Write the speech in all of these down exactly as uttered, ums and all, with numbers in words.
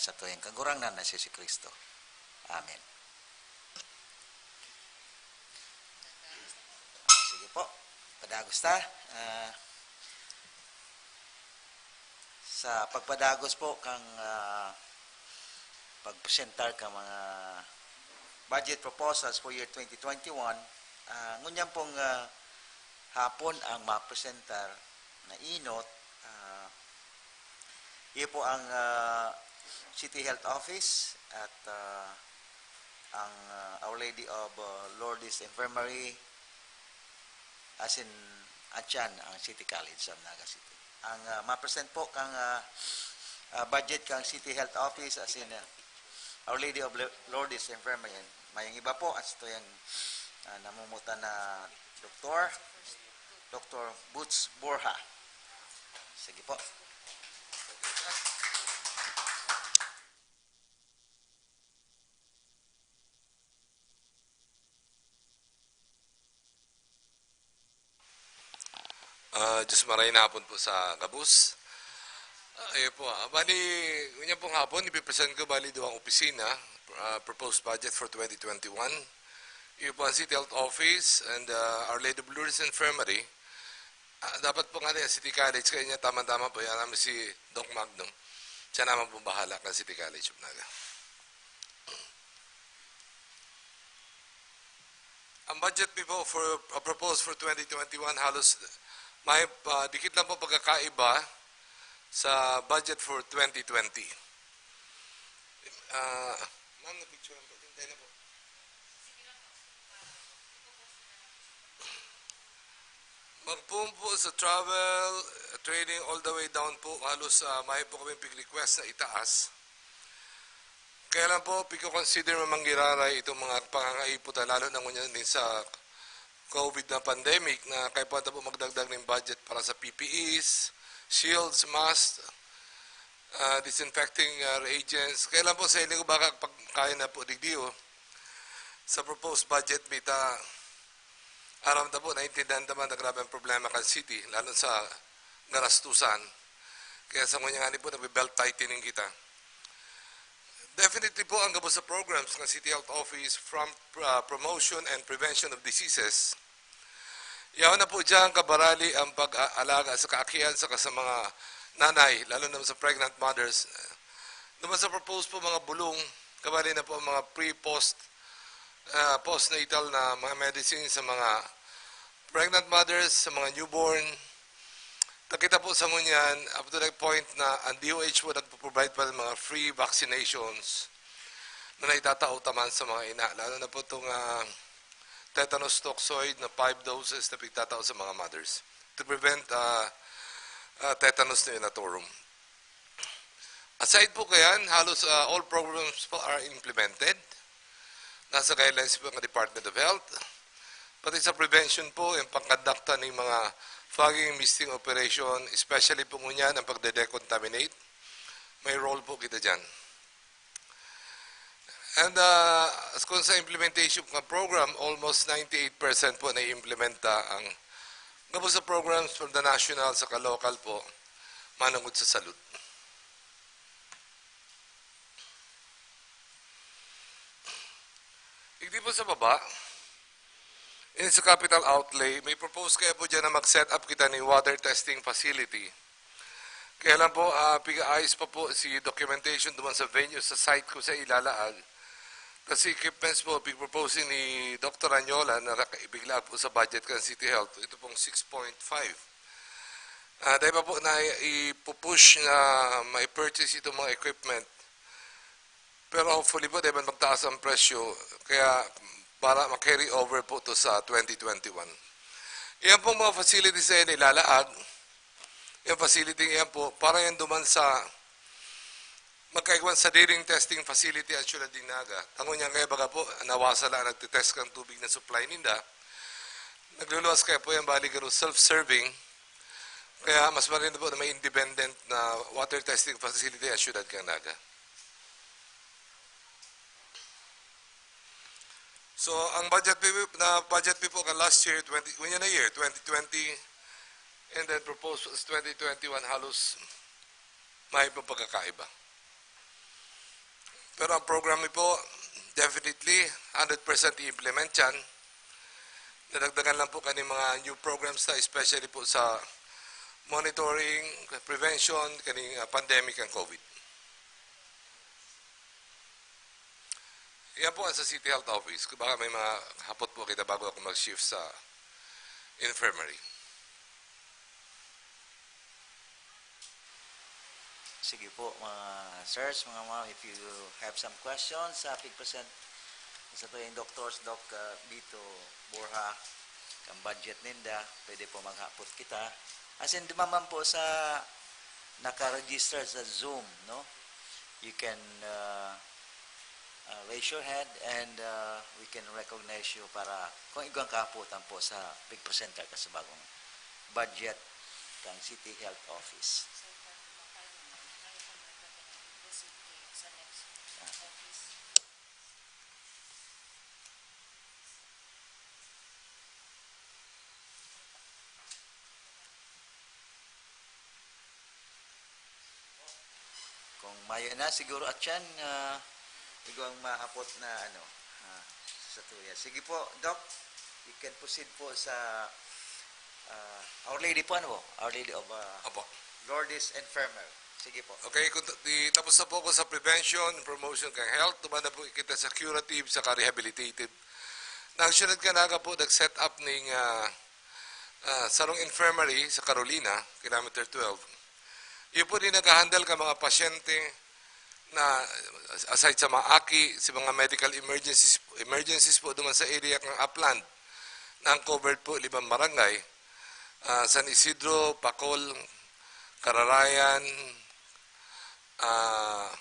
satuyang Kagurangnan na si Jesu-Cristo. Amen. Ah, sige po, padagos ta. Ah, sa pagpadagos po kang, ah, pagpresentar ka mga budget proposals for year twenty twenty-one, ah, ngunyan pong, ah, hapon ang mapresentar na enot, ah, iyo po ang, ah, City Health Office at, ah, ang, ah, Our Lady of, ah, Lourdes Infirmary, asin atyan ang City College sa Naga City. Ang, ah, ma-present po kang, ah, ah, budget kang City Health Office asin, ah, Our Lady of Lo-, Lourdes Infirmary. Mayong iba po, asin to yung, ah, namumutan na doktor, Doktor Boots Borja. Sige po. Ah, Diyos maray na hapon po sa gabos. Ah, ayun po, ah, bali, ngunyan pong hapon, ipipresent ko, bali, duwang opisina, ah, proposed budget for twenty twenty-one. Iyo po ang City Health Office and, ah, Our Lady of Lourdes Infirmary. Ah, dapat po nga niya City College, kaya niya tama-tama po, yan namin si Doc Magnum. Siya naman po bahala kan City College of Naga. Ang budget mi po for, uh, proposed for twenty twenty-one, halos may, ah, dikit lang po pagkakaiba sa budget for twenty twenty. Ah, ma'am, na-picture lang po. Hintay na po. Magpumpo sa travel, training, all the way down po, halos, ah, may po kaming pig-request na itaas. Kaya lang po, pigko-consider man manggiraray itong mga pangangaipo ta, lalo na ngunyan din sa COVID na pandemic, na kaipuhan ta po magdagdag nin budget para sa P P Es, shields, masks, ah, disinfecting, ah, reagents. Kaya lang po, sa hiling ko, baka pag kaya na po, digdi, oh. Sa proposed budget, may ta, aram ta po, naintindihan ta man na grabe ang problema kan city, lalo sa garastusan. Kaya sa ngunyan nga ni po, nagbe-belt tightening kita. Definitely po, ang gabos sa programs ng City Health Office, from, ah, promotion and prevention of diseases, yaon na po diyan kabarali ang pag-aalaga sa kaakian saka sa mga nanay, lalo na sa pregnant mothers. Naman sa proposed po mga bulong, kabali na po ang mga pre-, post, ah, postnatal na mga medicine sa mga pregnant mothers, sa mga newborn. Nakita po sa ngunyan, up to the point na ang D O H po nagpo-provide pa ng mga free vaccinations na naitatao taman sa mga ina, lalo na po itong, ah, tetanus toxoid na five doses na pigtatao sa mga mothers to prevent, ah, ah, tetanus neonatorum. Aside po kayan, halos, ah, all programs po are implemented. Nasa guidelines po ng Department of Health. Pati sa prevention po, yung pagkondukta ng mga fogging misting operation, especially po ngunyan ang pagde-decontaminate, may role po kita dyan. And, ah, as kung sa implementation ng program, almost ninety-eight percent po na-implementa ang gabos sa programs from the national saka local po, manungod sa salud. Igdi po sa baba, in sa capital outlay, may propose kaya po dyan na mag-set up kita ni water testing facility. Kaya lang po, ah, piga-ayos pa po si documentation duman sa venue, sa site ko sa ilalaag. Kasi equipments po, pig-proposing ni Doktor Anyola na naka-, ibigla po sa budget kan City Health. Ito pong six point five. Ah, dahil pa po na ipupush na may purchase itong mga equipment. Pero hopefully po, dahil magtaas ang presyo. Kaya para ma-carry over po to sa twenty twenty-one. Yan pong mga facilities na yan, ilalaag. Yung facility yan po, para yan duman sa magkaigwan sa sadiring testing facility ang siyudad ng Naga. Tango niya kaya baga po, nawasa lang nagtitest kang tubig na supply ninda. Nagluluwas kaya po yan, bali garo self-serving. Kaya mas maganda po na may independent na water testing facility ang siyudad ng Naga. So, ang budget mi, na budget mi po kan last year, twenty, ngunyan na year, twenty twenty, and then proposed was twenty twenty-one, halos may pagkakaiba. Pero ang program mi po, definitely, hundred percent i-implement yan. Nadagdagan lang po kaning mga new programs na, especially po sa monitoring, prevention, kaning, ah, pandemic ang COVID. Yan po ang sa City Health Office. Baka may mga hapot po kita bago ako mag-shift sa infirmary. Sige po, mga sirs, mga ma'am, if you have some questions sa pig-present sa tuyang doctors, Doc, ah, Vito Borja, kan budget ninda, pwede po maghapot kita. As in, duman man po sa naka-register sa Zoom, no? You can, ah, ah, raise your hand and, ah, we can recognize you para kung igwang kahapotan po sa pig-present ka sa bagong budget kan City Health Office. Kung mayo na, siguro, Atyan, ah, igwang mahapot na, ano, ah, sa tuya. Sige po, Doc, you can proceed po sa, ah, Our Lady po, ano po? Our Lady of, ah, Opo. Lourdes Infirmary. Sige po. Okay, kung ta- di, tapos na po ako sa prevention, promotion kan health, duman na po kita sa curative, saka rehabilitative. Nagsunod ka na po, nag-set up ning ah, ah, sarong infirmary sa Carolina, kilometer twelve. Yun po din nag-handle ka mga pasyente na aside sa mga aki, sa mga medical emergencies, emergencies po duman sa area kan Upland, na ang covered po limang barangay, ah, San Isidro, Pacol, Cararayan, ah,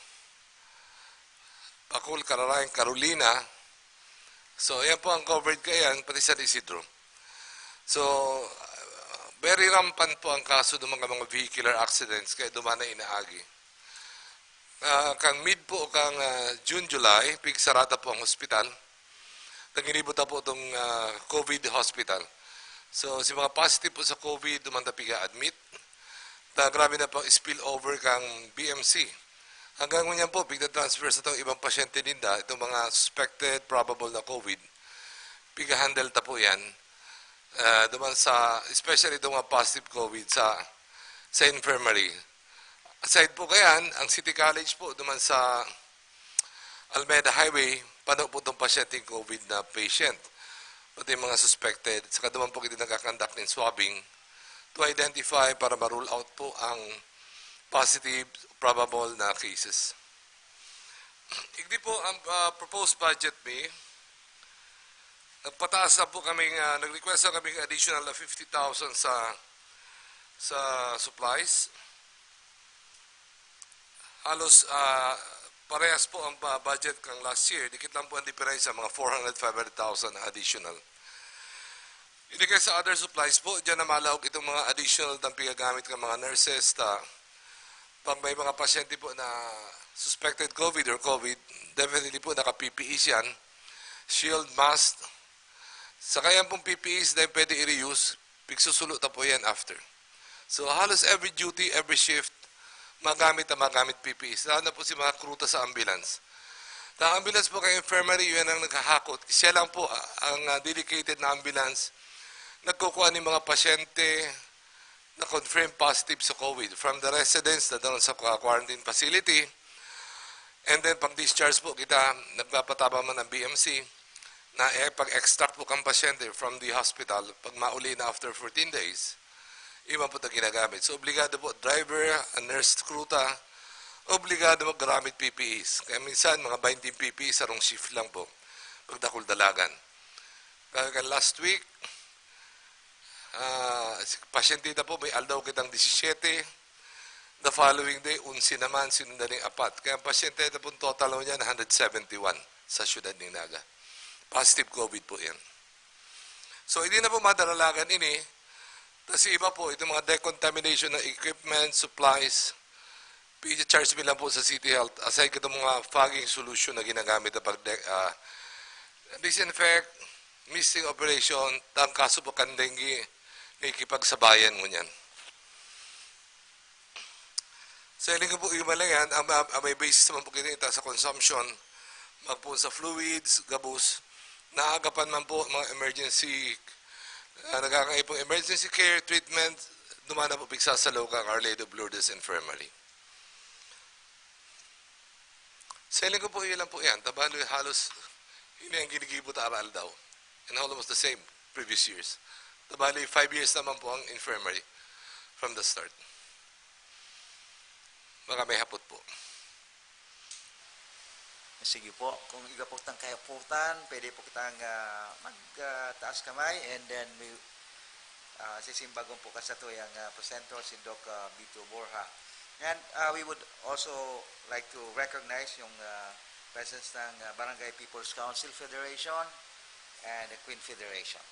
Pacol, Cararayan, Carolina. So, ayan po ang covered kaiyan, pati San Isidro. So, ah, very rampant po ang kaso ng mga, mga vehicular accidents, kaya duman na inaagi. Ah, kan mid po, kan, ah, June, July, pigsarada po ang hospital. Naginibo ta po itong, ah, COVID hospital. So, si mga positive po sa COVID, duman ta piga-admit. Ta, grabe na po ang spill over kang B M C. Hanggang ngunyan po, pigta-transfer sa itong ibang pasyente ninda, itong mga suspected, probable na COVID. Piga-handle ta po yan. Ah, duman sa, especially itong mga positive COVID sa, sa infirmary. Aside po kayan, ang City College po, duman sa Almeda Highway, pano po itong pasyenteng COVID na patient, pati mga suspected. Saka duman po kita nagkakandak ng swabbing to identify para ma-rule out po ang positive, probable na cases. Igdi po ang ah, proposed budget mi. Nagpataas na po kami, ah, nag-request na kami additional na fifty thousand sa sa supplies. Halos ah, parehas po ang ba- budget kang last year. Dikit lang po ang diferensya, mga four hundred, five hundred thousand additional. Hindi kaya sa other supplies po, dyan na malaog itong mga additional na pigagamit ng mga nurses. Ta, pag may mga pasyente po na suspected COVID or COVID, definitely po naka-P P Es yan. Shield, mask. Sa kaya pong P P Es na pwede i-reuse, pigsusulo ta po yan after. So halos every duty, every shift, magamit na magamit P P Es. Lalo na po si mga crew ta sa ambulance. Ang ambulance po kay infirmary, yun ang naghahakot. Siya lang po ah, ang ah, dedicated na ambulance. Nagkukuha ng mga pasyente na confirmed positive sa COVID from the residence na doon sa qua- quarantine facility. And then pag discharge po kita, nagpapatabang man ang B M C na eh, pag-extract po kang pasyente from the hospital, pag mauli na after fourteen days, iba po ito ginagamit. So obligado po, driver, ang nurse crew ta, obligado maggamit P P Es. Kaya minsan, mga twenty P P Es, sarong shift lang po, pag dakul dalagan. Kaya kan last week, ah, si pasyente na po, may aldaw kitang disisiyete, the following day, unsi naman, sinundan ng apat. Kaya ang pasyente na po, total mo niyan, hundred seventy-one sa siyudad ng Naga. Positive COVID po yan. So, hindi na po madaralagan ini. Tapos iba po, itong mga decontamination ng equipment, supplies, pina-charge mi lang po sa City Health. Aside kitong mga fogging solution na ginagamit na pag ah, disinfect, misting operation, ta ang kaso po kan dengue, nakikipagsabayan ngunyan. Sa hiling ko po, iba lang yan. Ang, ang, ang may basis naman po kita sa consumption, magpoon sa fluids, gabos, naagapan man po mga emergency, uh, nagkakaipong emergency care, treatment, dumana po pigsasalaw ka ang Our Lady of Lourdes Infirmary. Sa hiling ko po, yun lang po yan. Tabali halos yun ang ginigibo ta aral daw. And almost the same previous years. Tabali five years naman po ang infirmary from the start. Baka may hapot po. Sige po, kung iga po tang kahapotan, pwede po kitang ah, mag ah, taas kamay, and then we ah, sisimbagon po ka sa tuyang ah, presenter, si Doc ah, Vito Borja. And ah, we would also like to recognize yung ah, presence ng ah, Barangay People's Council Federation and the Queen Federation.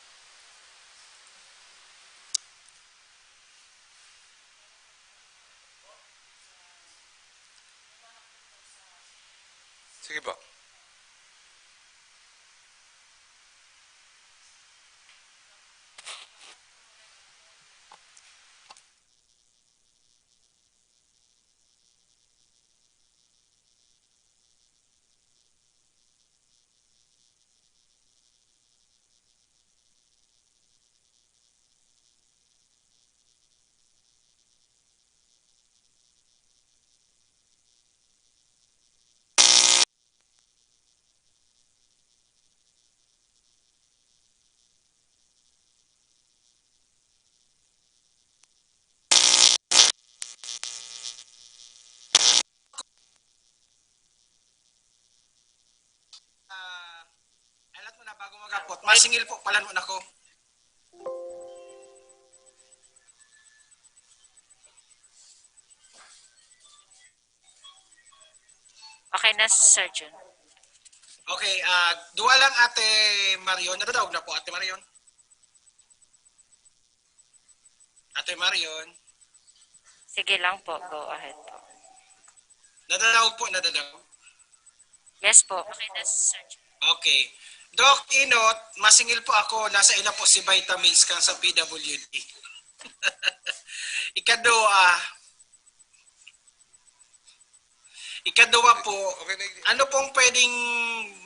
Sige po. Ah, alat mo na bago maghapot. Masingil po, palan mo na ko. Okay na, Sir Jun. Okay, ah, duwa lang, Ate Marion. Nadadaog na po, Ate Marion. Ate Marion. Sige lang po, go ahead po. Nadadaog po, nadadaog. Yes po. Okay na, Sir Jun. Okay. Doc Inot, masingil po ako, nasa ila po si Vitamins kan sa P W D. Ikaduha, ikaduha po, ano pong pwedeng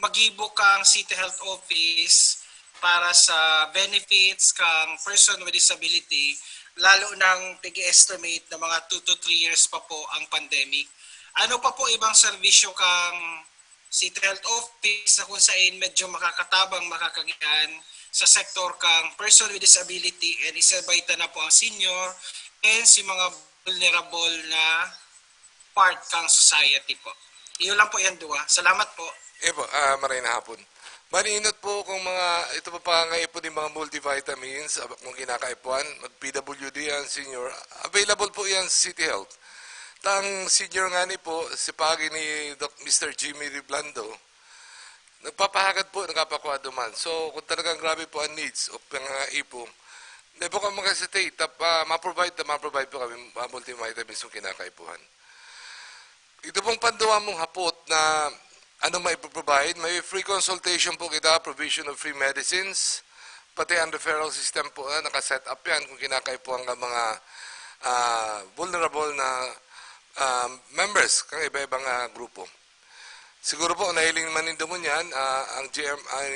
magibo kang City Health Office para sa benefits kang person with disability, lalo nang pig-estimate na mga two to three years pa po ang pandemic? Ano pa po ibang serbisyo kang City Health Office na kung sain medyo makakatabang, makakagian sa sektor kang person with disability and isabay ta na po ang senior and si mga vulnerable na part kang society po. Iyo lang po yan, duwa. Salamat po. Iyo po, ah, maray na hapon. Maninot po kung mga, ito po pangangaipo ni mga multivitamins, ah, kung kinakaipuhan, mag-P W D yan, senior. Available po yan sa City Health. Tang senior nga ni po, si pagi ni Doc Mister Jimmy Reblando, nagpapahagad po, nagpapakuha duman. So, kung talagang grabe po ang needs o pangangaipo, hindi po kami makasitate, tap, ah, ma-provide, ma-provide po kami, ah, multivitamins kung kinakaipuhan. Ito pong panduwa mong hapot na ano may provide, may free consultation po kita, provision of free medicines, pati ang referral system po na naka-set up yan kung kinakaipuhan ka mga ah, vulnerable na ah, members kang iba-ibang ah, grupo. Siguro po, nahiling man nindo ngunyan, ah, ang G M, ang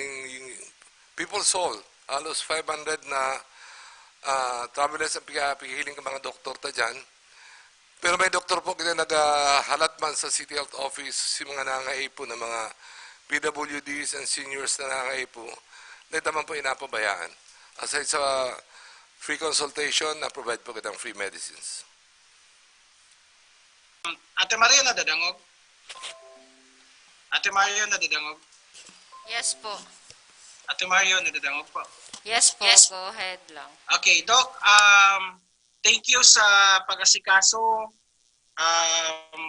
People's Hall, halos five hundred na ah, travelers ang piga- pigihiling ka mga doktor ta dyan. Pero may doktor po kita naghahalat man sa City Health Office, si mga nangangaipo na mga P W Ds and seniors na nangangaipo, na ito man po inapabayaan. Aside sa free consultation, na-provide po kitang free medicines. Ate Maria, nadadangog? Ate Maria, nadadangog? Yes po. Ate Maria, nadadangog po? Yes po, Yes. go ahead lang. Okay, Doc, um, thank you sa pag-asikaso. Um,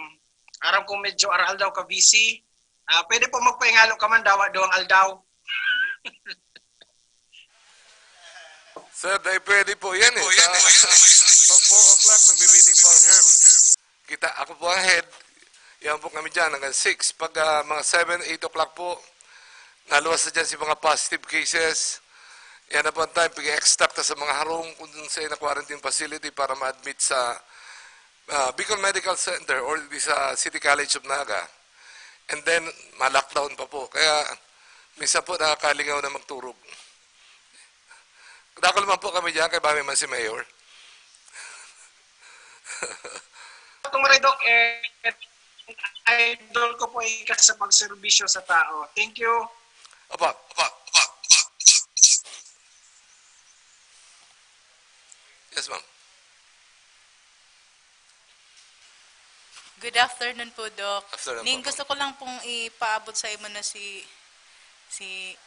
aram kong medyo aral daw ka busy. Ah, pwede po magpahingalo ka man dawa duwang aldaw. Sir, dahil pwede po yan eh. Sa, pag four o'clock, nagmi-meeting po ang herb. Kita, ako po ang head. Yan po kami dyan hanggang six. Pag ah, mga seven, eight o'clock po, naluwas na dyan si mga positive cases. Yan na po ang time, pag-extract sa mga harong kung sa na quarantine facility para ma-admit sa ah, Bicol Medical Center or di sa City College of Naga. And then, ma-lockdown pa po. Kaya, minsan po nakakalingaw na magturog. Dakul man po kami dyan, kay bami man si Mayor. Itong Redok, eh, idol ko po ika sa pagserbisyo sa tao. Thank you. Opo, opo, opo, opo. Yes, ma'am. Good afternoon po, Doc. Afternoon Ning, po, gusto ko lang pong ipaabot sa imo na si si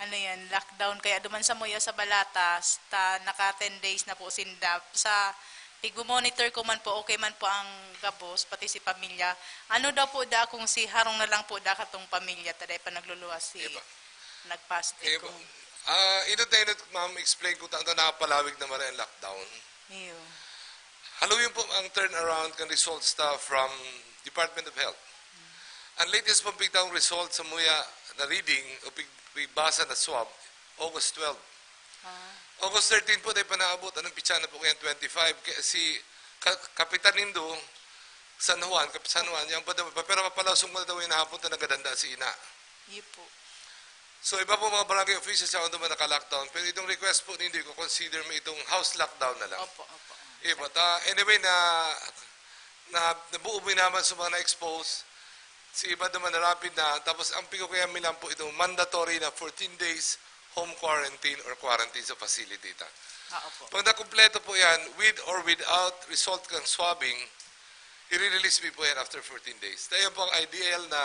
ano yan, lockdown. Kaya duman sa Muya sa Balatas, ta naka ten days na po sinda. Sa pigmo-monitor ko man po, okay man po ang gabos, pati si pamilya. Ano daw po da kung si harong na lang po da katong pamilya, ta dai pa nagluluwas si Iba. nagpositive Eh, kung ah, inot na inot, ma'am, explain ko tanto na palawig na maray ang lockdown. Iyo. Haluyon po ang turnaround kan results ta from Department of Health. Ang latest pong pigtaong result sa Muya na reading o pig- pigbasa na swab, August twelve. Ah, August thirteen po, dahil panaabot, anong pitsa na po kaya? Twenty-five. Kaya si ka- Kapitan Nindo, San Juan, Kap- San Juan, yan po daw, pero papalasong mo na daw yung hapon na nagadanda si ina. iyo po. So, iba po mga barangay officials sa naman naka-lockdown, pero itong request po nindo, ko-consider mo itong house lockdown na lang. Opo, opo. Iba, ta, anyway, na, na nabuo mo naman sa mga na-expose, si iba naman na rapid na, tapos ang pigkukuya mi lang po itong mandatory na fourteen days home quarantine or quarantine sa facility ta. Ah, opo. Pag nakumpleto po yan, with or without result kang swabbing, i-release mi po yan after fourteen days. Tayo po ang ideal na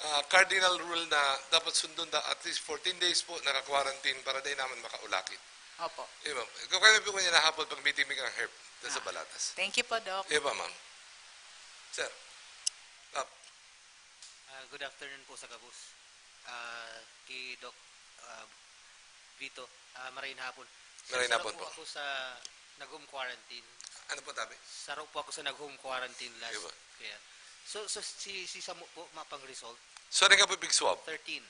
ah, cardinal rule na dapat sundon da at least fourteen days po naka-quarantine para dai naman makaulakit. Opo. Di ba? Ikaw kami po kanya nahapon pag meeting mi kang herb sa Ah. Balatas. Thank you po, Doc. Di ba, ma'am? Sir, Pap, Ah, good afternoon po sa gabos. Ah, kay Doc ah, Vito, ah, marain hapon. Sir, Marain saro hapon po po. Ako sa nag-home quarantine. Ano po, tabi? Saro po ako sa nag-home quarantine last Di ba? Kaya. So, so si, si Samo po, mapang result, So, ano nga po big swab? thirteen.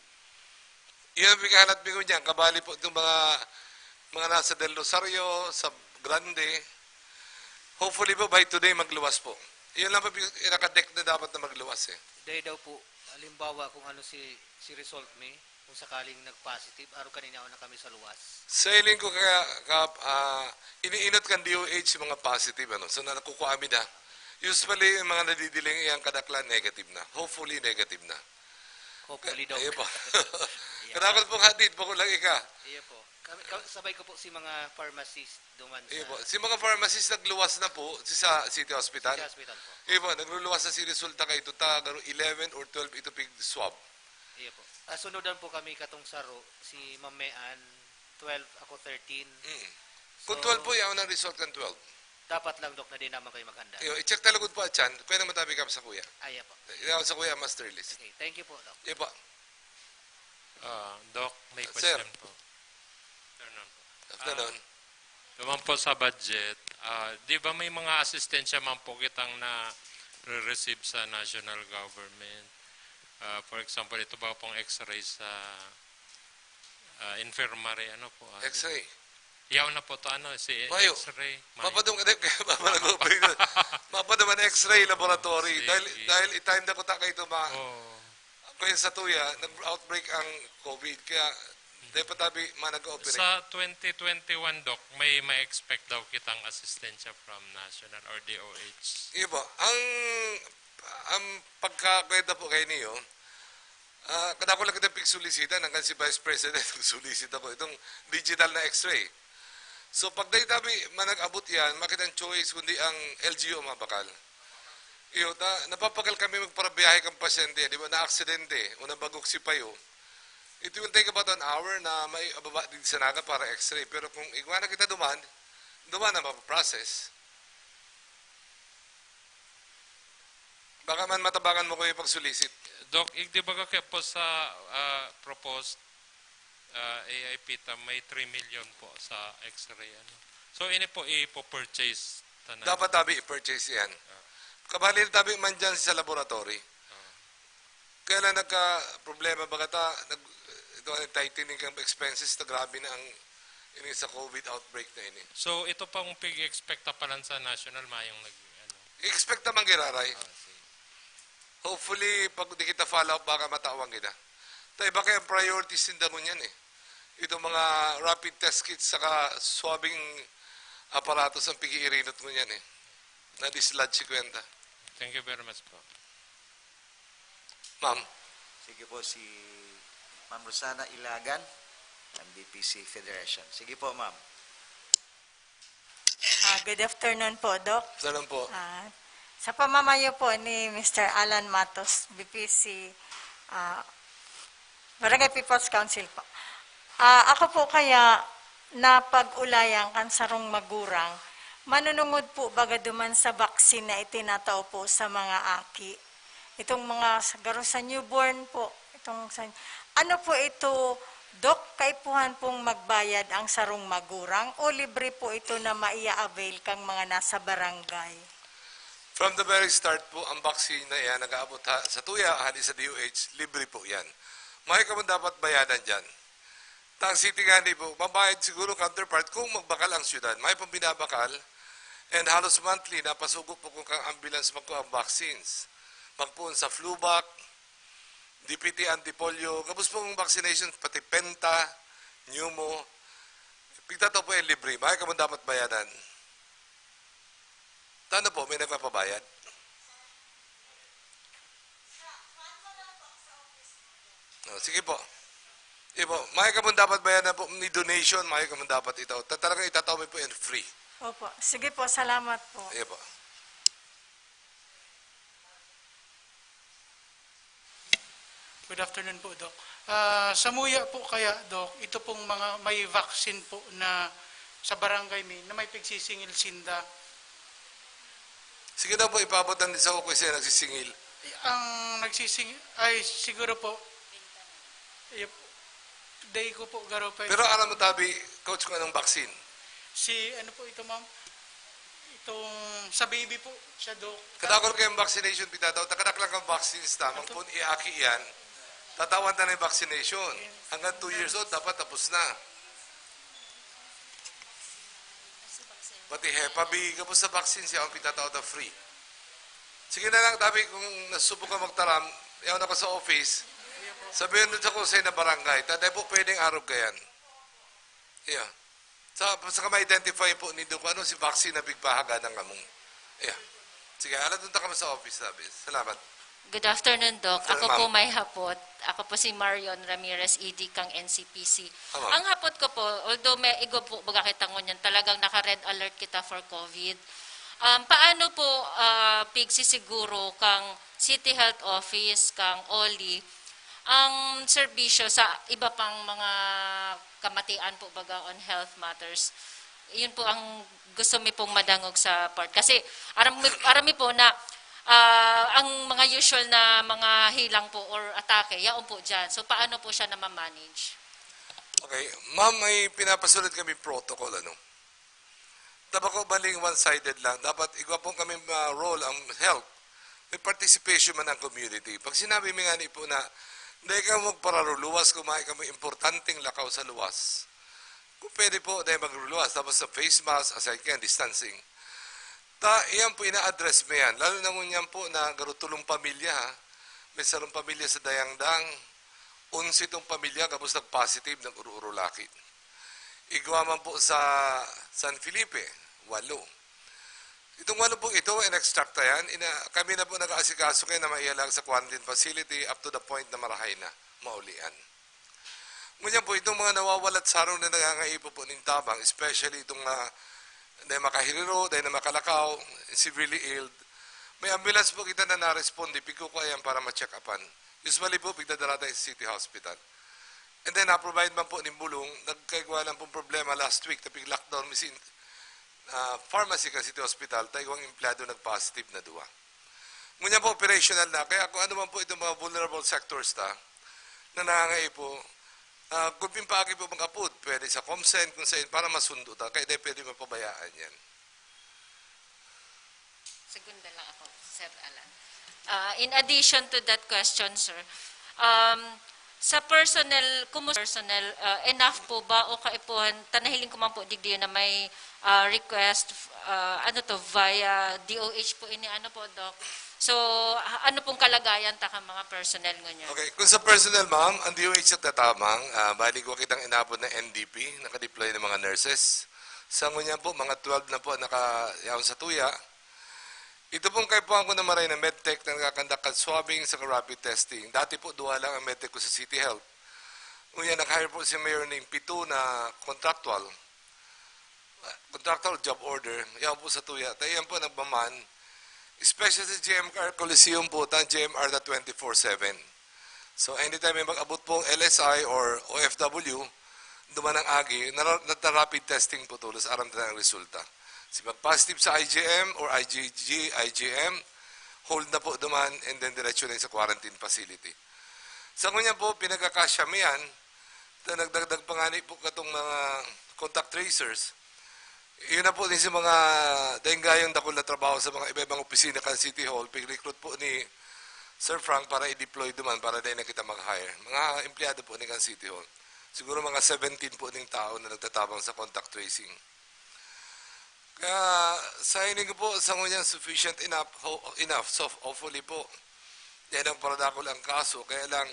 Yan ang pikahanat mi ngunyan. Kabali po itong mga, mga nasa Del Rosario, sa Grande. Hopefully po, by today, magluwas po. Yun lang po, pinaka-deck na dapat na magluwas eh. Dahil daw po, halimbawa kung ano si, si result mi, kung sakaling nag-positive, araw kanina ako na kami sa luwas. Sa hiling ko kaya, ka, ah, iniinot kan D O H yung mga positive, ano? So, nakukuha mi na. Usually, yung mga nadidiling, yung kadaklan, negative na. Hopefully, negative na. Hopefully daw. Ayun po. Yeah. Kadakot pong hadid, bako lang ika. Iyo po. Kami, kami, sabay ko po si mga pharmacist duman sa... Ayun po. Si mga pharmacist nagluwas na po, si sa City Hospital. Sa hospital po. Ayun po, nagluluwas na si resulta kay ito, ta, garo eleven or twelve ito pig swab. Iyo po. Ah, sunodan po kami katong saro, si Mamean, twelve, ako thirteen. Mm. Kung twelve po, yaon ang result kan twelve. Dapat lang, Doc, na di naman kayo maghanda. Ayun, i-check talaga po at yan. Kaya naman tabi ka sa kuya. Ayan po. Yaon sa kuya, master list. Okay, thank you po, Doc. Ayun po. Ah, Doc, may Sir. Question po. Afternoon po. Afternoon. Ah, naman po sa budget, ah, di ba may mga asistensya man po kitang na re-receive sa national government? Ah, for example, ito ba pong x-ray sa ah, infirmary, ano po? Ah, X-ray. Yaw na po to, ano, si Mayo. X-ray. Mapadong ka din, kaya mapadong ka din. Mapadong man X-ray laboratory. Sige. Dahil, dahil itime na ko ta kayo ito, ma, Oh. kaya sa tuya, nag-outbreak ang COVID. Kaya, dahil patabi, ma nag-ooperate. Sa twenty twenty-one, Doc, may ma-expect daw kitang asistensya from national or D O H. Iba, ang, ang pagkakwenta po kayo niyo, ah, kadako lang kita pigsolisita, hanggang si Vice President, nagsolisita ko itong digital na x-ray. So, pag dahil tabi, manag-abot yan, makita ang choice, kundi ang L G U ang mabakal. Iyo, ta, napapagal kami magparabiyahe kang pasyente, di ba, na aksidente, o nabagok si payo. It will take about an hour na may ababa din sa Naga para x-ray. Pero kung igwa na kita duman, duman na mapaprocess. Baka man matabangan mo ko yung pagsulisit. Doc, igdi ba ka po sa ah, proposed ah, A I P ta may three million po sa x-ray? Ano? So, ini po ipo-purchase tanan? Dapat tabi i-purchase yan. Kabali tabi man dyan sa laboratory. Kaya lang nagka-problema baga ta, nag, ito ang tightening kang expenses na grabe na ang Ini sa COVID outbreak na ini. So, ito pang pig-expect pa lang sa national, mayong nag... Ano. I-expect naman giraray. Ah, sige. Hopefully, pag di kita follow up, baka matawan kita. Ta iba kaya ang priorities ninda ngunyan eh. Itong mga rapid test kits saka swabbing apparatus ang pag-iirinot ngunyan eh. Na-dislodge si kwenta. Thank you very much po. Ma'am, Sige po, si Ma'am Rosana Ilagan, ng B P C Federation. Sige po, ma'am. Ah, good afternoon po, Doc. Salam po. Ah, sa pamamayo po ni Mister Alan Matos, B P C, ah, Barangay People's Council po. Ah, ako po kaya napag-ulayan kan sarong magurang, manunungod po baga duman sa vaccine na itinatao po sa mga aki. Itong mga sa- garo sa newborn po, itong sa, ano po ito, Doc, kaipuhan pong magbayad ang sarong magurang o libre po ito na maia-avail kang mga nasa barangay? From the very start po, ang vaccine na iyan nag-aabot ha, sa tuya, hali sa D O H, libre po yan. May ka man dapat bayadan dyan. Tang City nga hindi po, mabayad siguro counterpart kung magbakal ang syudad. May pong binabakal, and halos monthly, napasugo po kung kang ambulance magkuha ang vaccines. Magpuon sa flu vac, D P T antipolio, gabos pong vaccination, pati penta, pneumo. Pigtato po yung libre, may ka man dapat bayadan. Tano po, may nagpapabayad? Oh, sige po. Sige po, may ka man dapat bayadan po, ni donation, may ka man dapat itaw. Ta- Talagang itataw mo po yan free. Opo. Sige po, salamat po. Sige po. Good afternoon po, Doc. Ah, sa muya po kaya, Doc, ito pong mga may vaccine po na sa barangay mi na may pagsisingil sinda. Sige daw po, ipaabot ang sa ako siya nagsisingil. Ang nagsisingil ay siguro po, eh, day ko po, garo pa. Pero alam mo, Tabi, coach, kung anong vaccine? Si ano po ito, ma'am? Itong sa baby po, sa Doc. Kadakol kayong vaccination, pitataw, takadaklan kang vaccines tamang kung iaki yan, tatawan na ng vaccination. Hanggang two years old, dapat tapos na. Pati hepa B, kapos sa vaccine siya, ang pitataw na free. Sige na lang, Tabi, kung nasubok ka magtaram, yaw na ka sa office, sabihin mo sa kusay na barangay, tatay po pwedeng arog ka yan. Yeah. Sa, sa ka ma-identify po nindo kung ano si vaccine na pigpahaga ng among. Yeah. Sige, alam doon ka sa office, sabi. Salamat. Good afternoon, Doc. Afternoon, Ako po ma'am. May Hapot. Ako po si Marion Ramirez, E D kang N C P C. Ah, ma'am. Ang hapot ko po, although may igo po baga kita ngunyan, talagang naka-red alert kita for COVID. Um, paano po ah, pigsisiguro kang City Health Office, kang OLI, ang serbisyo sa iba pang mga kamatian po baga on health matters? Yun po ang gusto mi pong madangog sa part. Kasi aram, aram mi po na ah, ang mga usual na mga hilang po or atake, yaon po dyan. So paano po siya na ma-manage? Okay. Ma'am, may pinapasulat kami protocol, ano? Tabako baling one-sided lang. Dapat igwa po kami ma-role ang health. May participation man ang community. Pag sinabi mi nga ni po na, dahil ka magpararuluwas, kumain kami importanteng lakaw sa luwas. Kung pwede po, dahil magruluwas. Tapos sa face mask, aside kayo, distancing. Ta, iyan po ina-address mo yan. Lalo na ngunyan po na garutulong pamilya, ha. May sarong pamilya sa Dayangdang, unsi tong pamilya, kapos nag-positive, nag-uru-uru lakit. Igwa man po sa San Felipe, walo. Itong walo po ito, in-extract na yan. Ina, kami na po nag-aasikaso kayo na maialag sa quarantine facility up to the point na marahay na, maulian. Ngunyan po, itong mga nawawalat sarong na nangangaipo po ng tabang, especially itong mga na makahirirot, dahil na makalakaw, severely ill, may ambulance po kita na na-respond, pigkukuha yan para ma-check upan. Usually po, pigdadala tayo sa City Hospital. And then, na-provide man po ng bulong, nagkaigwa lang pong problema last week, tapig lockdown, misin uh, pharmacy kan City Hospital, tayo ang empleyado nag-positive na duwa. Ngunyan po, operational na. Kaya kung ano man po itong mga vulnerable sectors ta, na nangangaipo, uh, kung pimpaagi po mag-apod, pwede sa ComSen, kung saan, para masundo ta. Kaya di pwede mapabayaan yan. Segunda lang ako, Sir Alan. Ah, in addition to that question, sir, um, Sa personnel, kumusta personnel, ah, enough po ba o kaipuhan? Ta nahiling ko man po digdi na may, ah, request, ah, ano to, via D O H po ini, ano po, Doc? So, ha-, ano pong kalagayan ta kan mga personnel ngunyan? Okay, kung sa personnel, ma'am, ang D O H nagtatabang, ah, bali ko kitang inabot na N D P, nakadeploy ng mga nurses. Sa ngunyan po, mga twelve na po naka-, yaon sa tuya. Ito pong kaipuhan ko na maray na medtech na nagkakandak kan swabbing sa rapid testing. Dati po, duwa lang ang medtech ko sa City Health. Ngunyan, nag-hire po si Mayor ning pito na contractual. Contractual job order. Yan po sa tuya. Tayo yan po nagmaman. Especially sa G M R Coliseum po, ta G M R na twenty-four seven. So, anytime may mag-abot pong L S I or O F W, duman ang agi, nara-, nata-rapid testing po tulos, aram na ang resulta. Si pag positive sa I G M or I G G, I G M, hold na po duman, and then diretso na sa quarantine facility. Sa ngunyan po, pinagkakasya mi yan, ta nagdagdag pa ngani po katong mga contact tracers. Yun na po din sa mga daing gayong dakul na trabaho sa mga iba-ibang opisina kan City Hall, pig-recruit po ni Sir Frank para i-deploy duman para dai na kita mag-hire. Mga empleyado po ni kan City Hall. Siguro mga seventeen po ning tao na nagtatabang sa contact tracing. Kaya sa hiling ko po, sa ngunyan sufficient enough, ho-, enough. So, hopefully po, yan ang paradakol ang kaso. Kaya lang,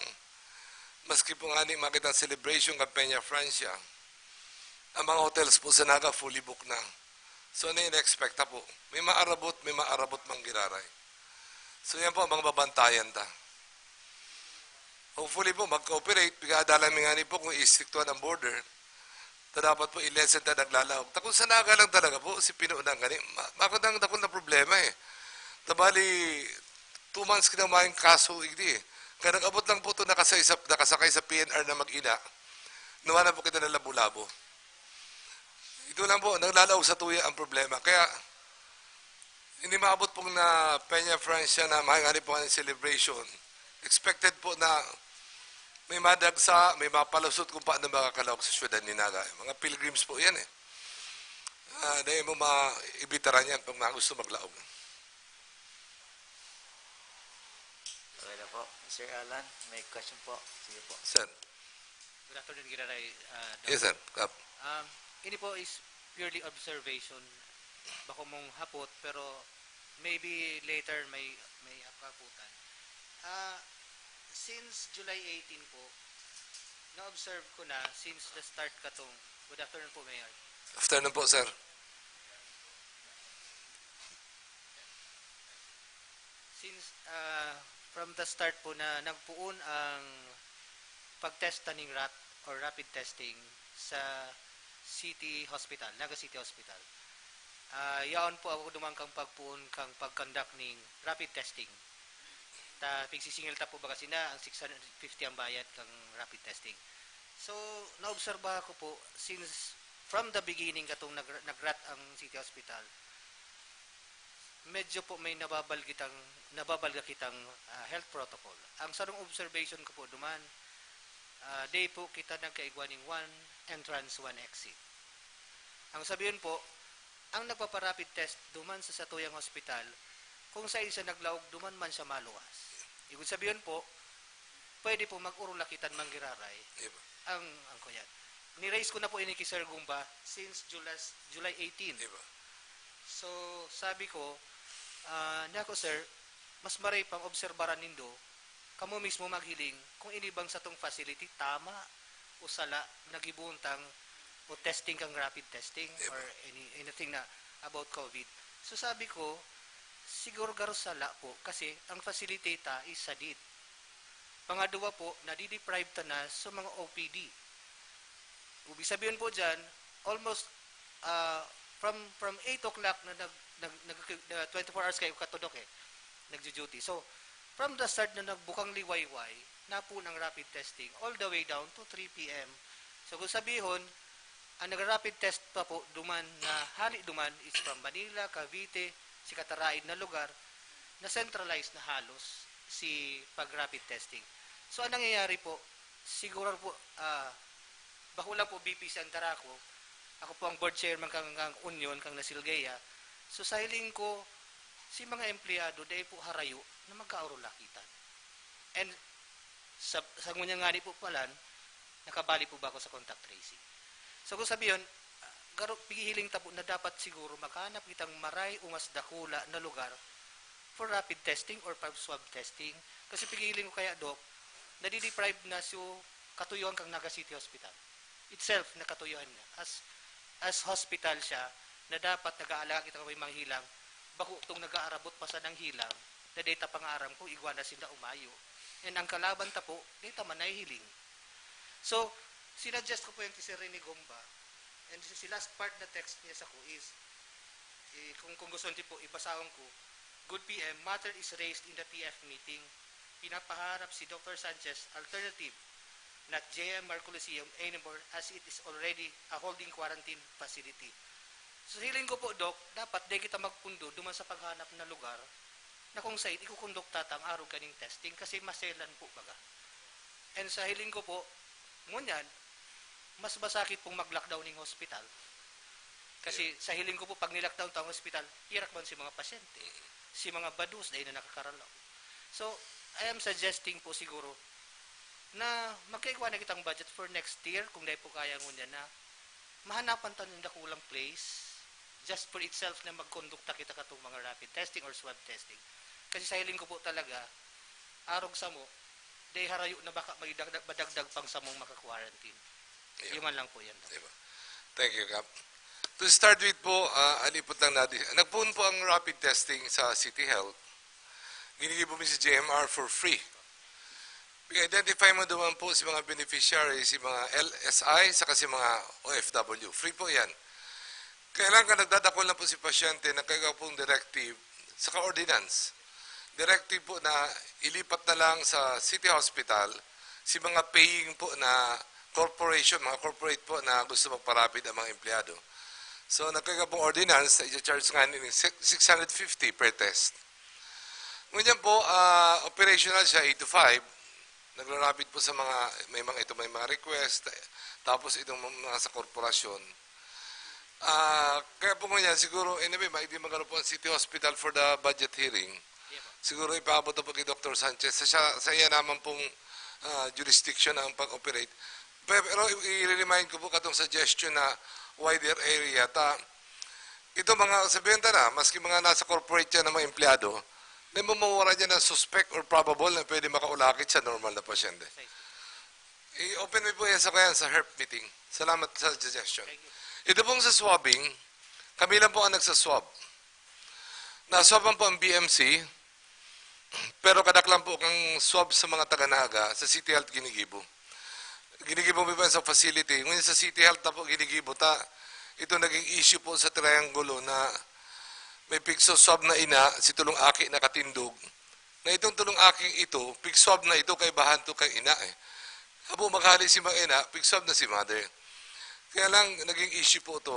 maski po nga ni makita celebration kan Peña Francia, ang mga hotels po sa Naga fully booked na. So, ano yung expect po? May maarabot, may maarabot mang giraray. So, yan po ang mga babantayan ta. Hopefully po, mag-cooperate. Pigadalan mi nga ni po kung istriktuhan ang border. Ta dapat po i-lessen ta naglalaog. Ta kung sa Naga lang talaga po, si Pino nang gani, ma-, makadang dakul na problema eh. Ta bali, two months kinamaing kaso, igdi eh. Kaya nag-abot lang po ito, nakasay sa, nakasakay sa P N R na mag-ina. Nawa na po kita na labo-labo. Ito lang po, naglalaog sa tuya ang problema. Kaya, hindi maabot pong na Peña Francia na mahingani po ang celebration. Expected po na may madagsa, may mapalusot kung paano makakalaog sa syudad ni Naga. Mga pilgrims po yan eh. Ah, dahil mo maibitaran yan pag mga gusto maglaog. Okay na po. Sir Alan, may question po. Sige po. Sir. Good afternoon, Giraray, ah, Doc. Yes, sir. Kap. Um, ini po is purely observation. Bako mong hapot, pero maybe later may, may kaputan. Ah, since July eighteen po, na-observe ko na since the start katong, good afternoon po, Mayor. Afternoon po, sir. Since, ah, from the start po na nagpoon ang pagtesta ning rat or rapid testing sa City Hospital, Naga City Hospital. Ah, yaon po ako duman kang pagpoon kang pag-conduct ning rapid testing. Ta, pigsisingil ta po baga sina, ang six hundred fifty ang bayad kang rapid testing. So, naobserbahan ko po, since from the beginning katong nag-, nag-rat ang City Hospital, medyo po may nababalgitang, nababalga kitang, ah, health protocol. Ang sarong observation ko po duman, ah, dai po kita nagkaigwa ning one entrance, one exit. Ang sabihon po, ang nagpapa-rapid test duman sa satuyang hospital, kung saen siya naglaog, duman man siya maluwas. Igod sabihon po, pwede po mag-orolakitan man giraray Di ba? ang, ang kuyan. Ni-raise ko na po ini ki Sir Gumba since July, July eighteen. Di ba? So, sabi ko, ah, "Nako, sir, mas maray pang obserbaran nindo, kamo mismo maghiling kung ini bang satong facility tama o sala na gibuntang o testing kang rapid testing Di ba? or any, anything na about COVID." So, sabi ko, "Siguro garo sala po kasi ang facility ta is sadit." Pangadwa po, nadideprive ta na sa mga O P D. Ibig sabihin po dyan, almost, ah, from, from eight o'clock na nag-, nag-, nag-, na twenty-four hours kayo katudok eh, nagjo-duty. So, from the start na nagbukang liwayway, napuon ang rapid testing all the way down to three P M. So, kung sabihon, ang nagra-rapid test pa po duman na hali duman is from Manila, Cavite, si kataraid na lugar, na centralized na halos si pag-rapid testing. So, ang nangyayari po, siguro po, ah, bako lang po B P C ang dara ko. Ako po ang board chairman kang, kang union, kang Nasilgeya. So, sa hiling ko, si mga empleyado, dai po harayo na magkaorolakitan. And Sa, sa ngunyan ngani po palan, nakabali po ba ako sa contact tracing? So, kung sabi yun, garo, pigihiling ta po na dapat siguro maghanap kitang maray o mas dakula na lugar for rapid testing or for swab testing. Kasi pigihiling ko kaya, Doc, nadideprive na so katuyuan kang Naga City Hospital itself na katuyuan niya. As, as hospital siya, na dapat nag-aalaga kita may mga hilang, bako tong nag-aarabot pa sa nang hilang, na data pangaram ko, igwa na sinda umayo. And ang kalaban ta po, data man nahihiling. So, sinuggest ko po yung kay Sir Rene Gomba, and si last part na text niya sa ko is, eh, kung, kung gusto niyo po, ibasahon ko, "Good P M, matter is raised in the P F meeting. Pinapaharap si Doctor Sanchez, alternative, not J M R Coliseum anymore as it is already a holding quarantine facility." So, hiling ko po, Doc, dapat di kita magpundo duman sa paghanap na lugar na kung saan ikukondukta ta ang arog kaning testing kasi maselan po baga. And sa hiling ko po, ngunyan, mas masakit pong mag-lockdown ning hospital. Kasi sa hiling ko po, pag ni-lockdown ta ang hospital, hirak man si mga pasyente, si mga bados, dahil na nakakaralaw. So, I am suggesting po siguro na magkaigwa na kitang budget for next year, kung dahil po kaya ngunyan na mahanapan ta nin dakulang place just for itself na magkondukta kita katong mga rapid testing or swab testing. Kasi sa hiling ko po talaga, arog samo, dahil harayo na baka may dagdag, madagdag pang samong maka-quarantine. Ayun. Yun man lang po yan. Diba? Thank you, Kap. To start with po, ah, alipot lang natin. Nagpoon po ang rapid testing sa City Health. Ginigibo mi si J M R for free. I-identify mo naman po si mga beneficiaries, si mga L S I, saka si mga O F W. Free po yan. Kailangan nagdadakol na po si pasyente na kaya pong directive, saka ordinance. Directive po na ilipat na lang sa City Hospital si mga paying po na corporation, mga corporate po na gusto magparapid ang mga empleyado. So, nagkakaibang ordinance, i-charge nga ni six hundred fifty per test. Ngunyan po, ah, operational siya, eight to five. Nagrarapid po sa mga, may mga, ito, may mga request, tapos itong mga sa korporasyon. Ah, kaya po ngunyan, siguro, anyway, maigdi magano po ang City Hospital for the budget hearing. Siguro ipaabot na po kay Doctor Sanchez. Sa, siya, sa iya naman pong, ah, jurisdiction ang pag-operate. Pe-, pero i-, i-remind ko po katong suggestion na wider area. Ta, ito mga, sabihin ta na, maski mga nasa corporate yan na mga empleyado, may mamawara dyan ng suspect or probable na pwede makaulakit sa normal na pasyente. I-open mo po yan sa, kaya sa herp meeting. Salamat sa suggestion. Ito pong sa swabbing, kami lang po ang nagsaswab. Naswaban po ang B M C, pero kadaklan po kang swab sa mga taga-Naga, sa City Health ginigibo. Ginigibo mi pa sa facility. Ngunyan sa City Health na po ginigibo ta. Ito naging issue po sa Triangulo na may pigso-swab na ina, si tulong aki nakatindog. Na itong tulong aking ito, pig-swab na ito, kaibahan to kay ina eh. Abo maghali si mga ina, pig-swab na si mother. Kaya lang, naging issue po ito.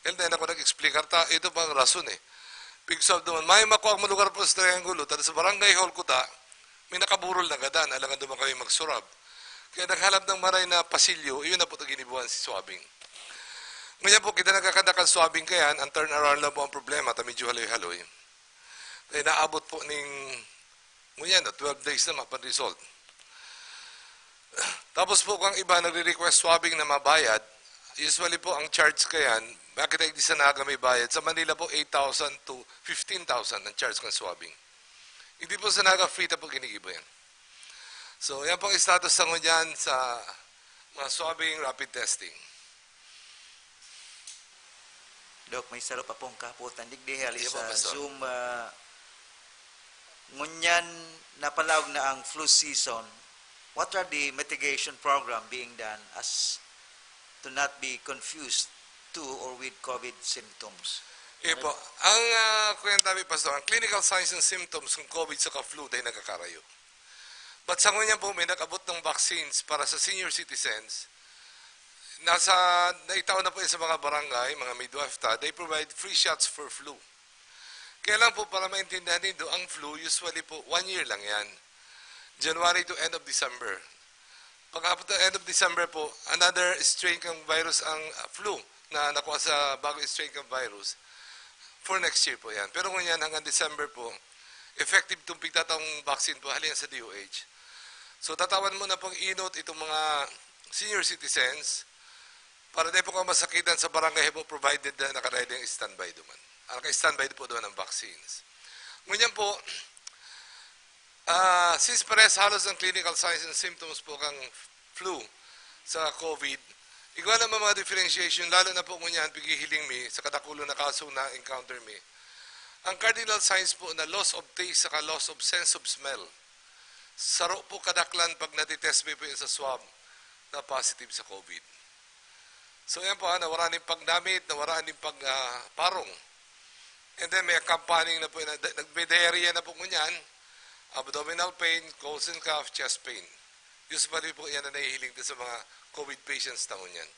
Kaya din ako nag-explicar ta, ito pa ang rason eh. Pig-swab naman, may makuha ang lugar po sa Triangulo, tada sa barangay hall ko ta, may nakaburol na gadan, alangan naman kami magsurab. Kaya naghalap ng maray na pasilyo, iyon na po ito ginibuhan si swabbing. Ngayon po, kita nagkakadakan swabbing kayan, ang turnaround lang po ang problema, ta medyo haloy-haloy. Kaya naabot po ning, ngunyan, no, twelve days na mapan-result. Tapos po, kung iba nagre-request swabbing na mabayad, usually po, ang charge kayan, bakit ay di sa Naga may bayad? Sa Manila po, eight thousand to fifteen thousand ang charge ng swabbing. Hindi po sa Naga, free ta po ginigibo yan. So, yan pong status sa ngunyan sa mga swabbing rapid testing. Dok, may saro pa pong kahapotan. Digdi hali sa Zoom, ah, ngunyan napalaog na ang flu season. What are the mitigation program being done as to not be confused to or with COVID symptoms? Iyo po. Ang uh, kuya tabi, Pastor, ang clinical signs and symptoms ng COVID sa flu dahil nagkakarayo. But sa ngunyan po, may nag-abot ng vaccines para sa senior citizens. Nasa, naitaw na po yun sa mga barangay, mga midwife ta, they provide free shots for flu. Kaya lang po, para maintindihan nindo, ang flu, usually po, one year lang yan. January to end of December. Pag-abot ng end of December po, another strain kang virus ang uh, flu na nakuha sa bagong strain kang virus. For next year po yan. Pero ngunyan, hanggang December po, effective itong pigtatawang vaccine po, halin sa D O H. So, tatawan mo na pong inot itong mga senior citizens para di po ka masakitan sa barangay habo, provided na naka-ready ang standby duman. Ah, naka-standby po duman ang vaccines. Ngunyan po, ah, since parehas halos ang clinical signs and symptoms po kang flu sa COVID, igwa na mga differentiation, lalo na po ngunyan, pighihiling mi sa kadakulo na kaso na encounter mi. Ang cardinal signs po na loss of taste saka loss of sense of smell. Saro po kadaklan pag natitest mi po yun sa swab na positive sa COVID. So yan po, ah, nawara ning pagdamit, nawara ning pag, ah, parong. And then may accompanying na po, na, nag-, may diarrhea na po ngunyan, abdominal pain, colds and cough, chest pain. Usually po yan ang nahihiling din sa mga COVID patients na ngunyan.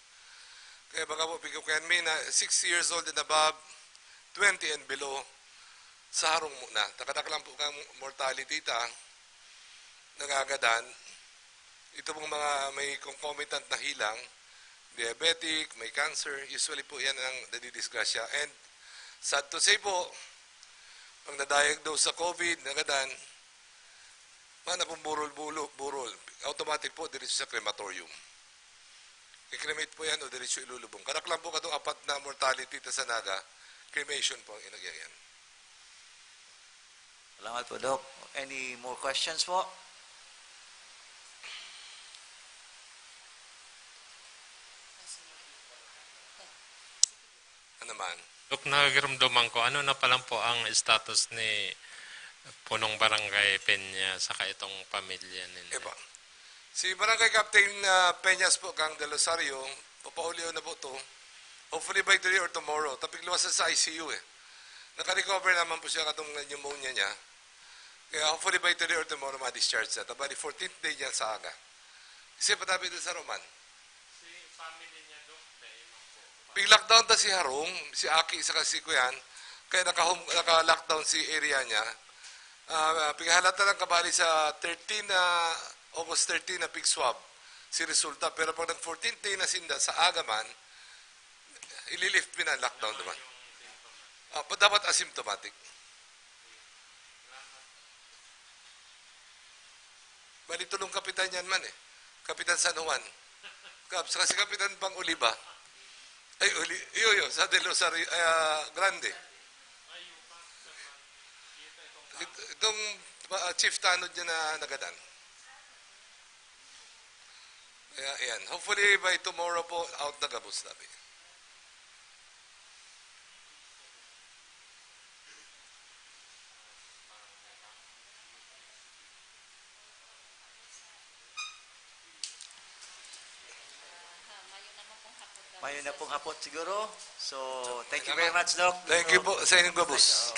Kaya baka po, pikukuyan mi na sixty years old and above, twenty and below, sa harong muna. Takadaklan po kang mortality ta, nagagadan. Ito pong mga may concomitant na hilang, diabetic, may cancer, usually po yan ang nadidisgrasya. And sad to say po, pag na-diagnose sa COVID, nagadan, mana pong burol-bulo, burol, automatic po, diretso sa crematorium. I-cremate po yan o diretso ilulubong. Kadaklan po katong apat na mortality ta sa Naga, cremation po ang inagyan yan. Salamat po, Doc. Any more questions po? Ano man? Dok, nagirumduman ko, ano na pa lang po ang status ni Punong Barangay Peña saka itong pamilya ninyo? Eba. Si Barangay Captain uh, Peñas po, kang Del Rosario, papaulihon na po to. Hopefully by today or tomorrow. Tapigluwasan sa I C U eh. Naka-recover naman po siya katong pneumonia niya. Kaya hopefully by today or tomorrow ma-discharge na. Tabali fourteenth day niya sa aga. Kasi patabi doon sa Roman. Si family niya, Dok, dahil lang po. Pig-lockdown ta si Harong, si Aki, saka si Kuyan. Kaya naka-home, naka-lockdown si area niya. Uh, pighalata lang kabali sa thirteen na, August thirteen na pig-swab si resulta. Pero pag nag-fourteenth day na sinda sa aga man, ililift mi na ang lockdown naman. Uh, dapat asymptomatic. Bali, tulong kapitan yan man eh. Kapitan San Juan. Kap, saka si Kapitan Pang Oliva. Ay, Oli, iyo, iyo, sa Del Rosario, uh, Grande. It, itong uh, chief tanod niya na nagadan. Kaya, ayan. Hopefully, by tomorrow po, out na gabos natin. Mayo na pong hapot siguro. So, thank you very much, Doc. Thank you po sa inyong gabos.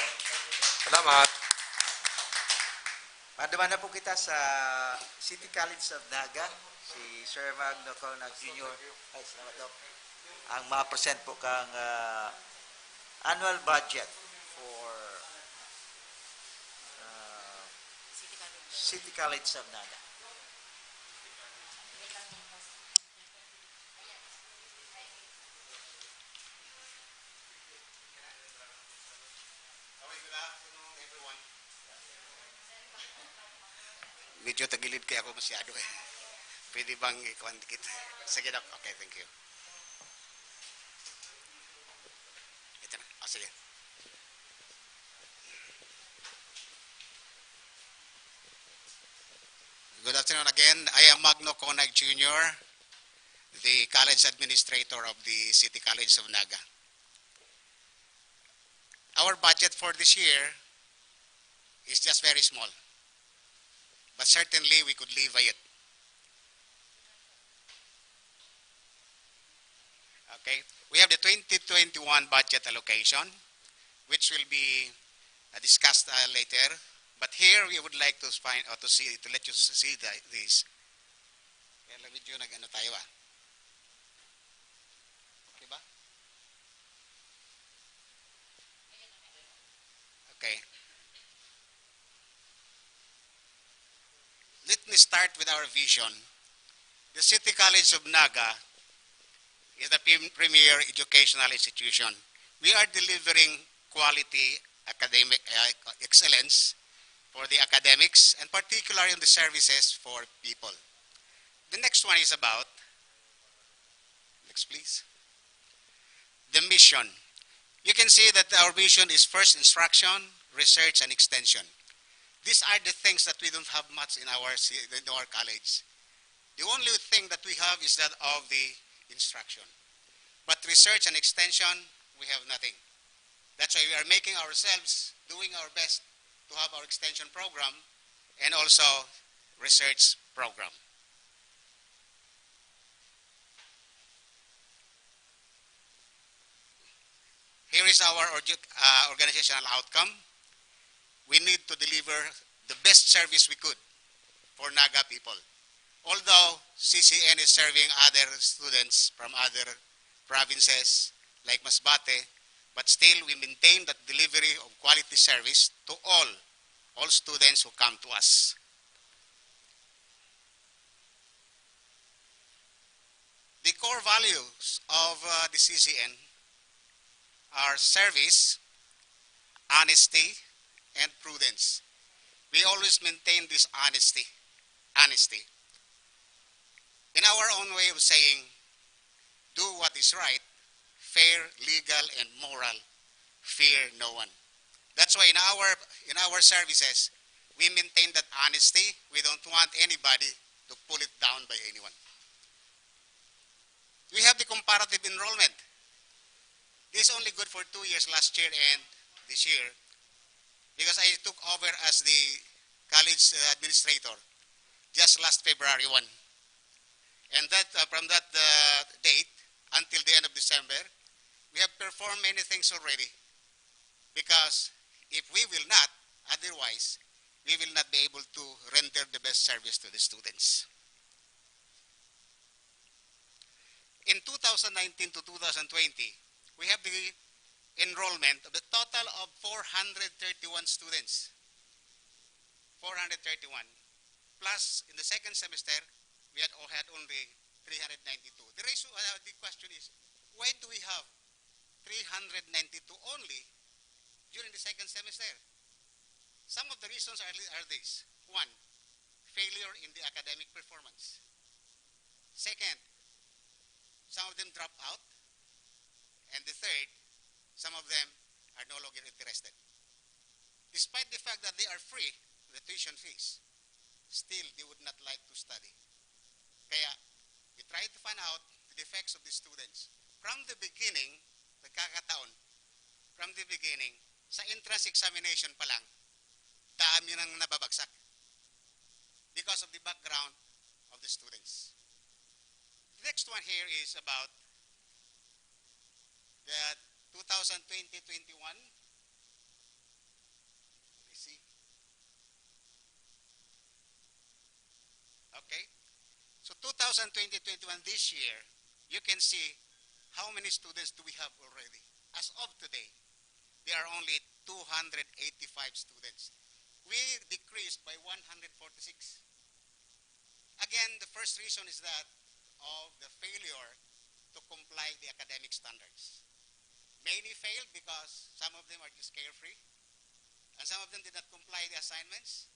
Salamat. Maduman na po kita sa City College of Naga, si Sir Magno Cornag Junior. Ay, salamat, Doc. Ang ma-present po kang uh, annual budget for uh, City College of Naga. Medyo tagilid kaya ako masyado eh. Pwede bang ikuan kita? Sige, Doc. Okay, thank you. Ito na. Oh, sige. Good afternoon again. I am Magno Conag Junior, the college administrator of the City College of Naga. Our budget for this year is just very small. But certainly, we could live by it. Okay? We have the twenty twenty-one budget allocation, which will be uh, discussed uh, later. But here, we would like to find or to see to let you see the, this. Kaya lang medyo nag-ano tayo ah. Di ba? Okay. Let me start with our vision. The City College of Naga is the premier educational institution. We are delivering quality academic uh, excellence for the academics, and particularly on the services for people. The next one is about, next please, the mission. You can see that our mission is first instruction, research, and extension. These are the things that we don't have much in our, ci- in our college. The only thing that we have is that of the instruction. But research and extension, we have nothing. That's why we are making ourselves, doing our best to have our extension program and also research program. Here is our orga- uh, organizational outcome. We need to deliver the best service we could for Naga people. Although C C N is serving other students from other provinces like Masbate, but still we maintain that delivery of quality service to all, all students who come to us. The core values of uh, the C C N are service, honesty, and prudence. We always maintain this honesty. Honesty. In our own way of saying, do what is right, fair, legal, and moral. Fear no one. That's why in our in our services, we maintain that honesty. We don't want anybody to pull it down by anyone. We have the comparative enrollment. This is only good for two years, last year and this year, because I took over as the college uh, administrator just last February one. And that uh, from that uh, date until the end of December, we have performed many things already. Because if we will not, otherwise, we will not be able to render the best service to the students. In two thousand nineteen to two thousand twenty, we have the enrollment of the total of four hundred thirty-one students. Four hundred thirty-one. Plus, in the second semester, we had, had only three hundred ninety-two. The reason, uh, the question is, why do we have three hundred ninety-two only during the second semester? Some of the reasons are, are these. One, failure in the academic performance. Second, some of them drop out. And the third, some of them are no longer interested. Despite the fact that they are free, the tuition fees, still they would not like to study. Kaya, we try to find out the defects of the students. From the beginning, nagkakataon, from the beginning, sa entrance examination pa lang, dami nang nababagsak because of the background of the students. The next one here is about the two thousand twenty twenty-one. Let me see. Okay. So two thousand twenty twenty-one, this year, you can see how many students do we have already. As of today, there are only two hundred eighty-five students. We decreased by one hundred forty-six. Again, the first reason is that of the failure to comply the academic standards. Many failed because some of them are just carefree, and some of them did not comply the assignments,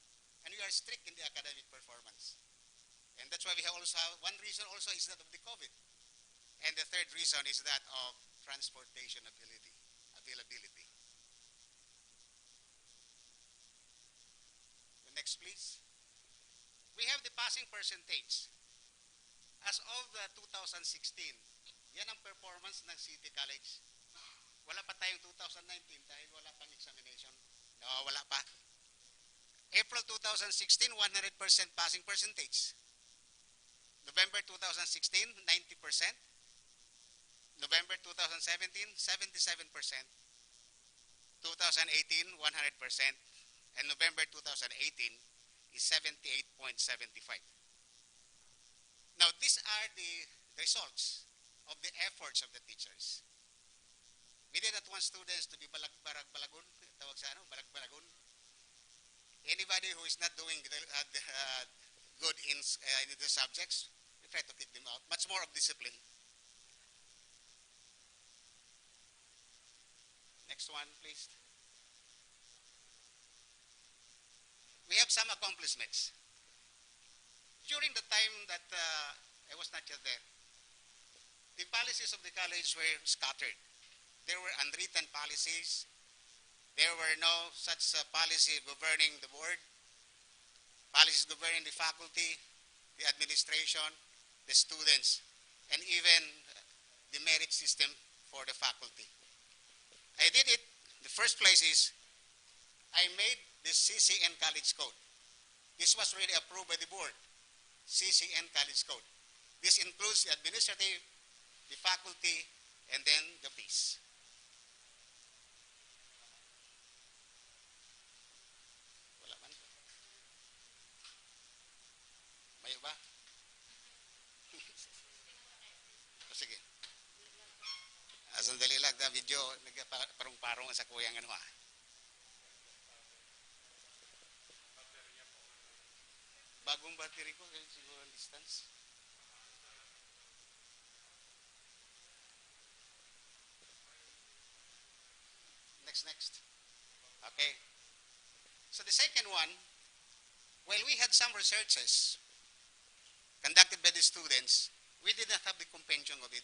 and we are strict in the academic performance. And that's why we have also have, one reason also is that of the COVID. And the third reason is that of transportation ability, availability. The next, please. We have the passing percentage. As of uh, two thousand sixteen, yan ang performance ng City College. Wala pa tayong two thousand nineteen dahil wala pang examination. No, wala pa. April two thousand sixteen, one hundred percent passing percentage. November two thousand sixteen, ninety percent. November two thousand seventeen, seventy-seven percent. Two thousand eighteen, one hundred percent. And November two thousand eighteen is seventy-eight point seven five. Now, these are the results of the efforts of the teachers. We did not want students to be balag-, barag-balagon, tawag sa ano, balag-balagon. Anybody who is not doing the, uh, the, uh, good in, uh, in the subjects, we try to kick them out. Much more of discipline. Next one, please. We have some accomplishments. During the time that uh, I was not yet there, the policies of the college were scattered. There were unwritten policies. There were no such uh, policy governing the board, policies governing the faculty, the administration, the students, and even the merit system for the faculty. I did it. The first place is I made the C C N College Code. This was already approved by the board. C C N College Code. This includes the administrative, the faculty, and then the fees. Wala man. Mayo ba? O, sige. Ah, sandali lang, na video, nagparong-parong sa kuyang ano ah. Bagong battery ko, kaya siguro ang distance. Next, next. Okay. So the second one, well, we had some researches conducted by the students. We did not have the compendium of it.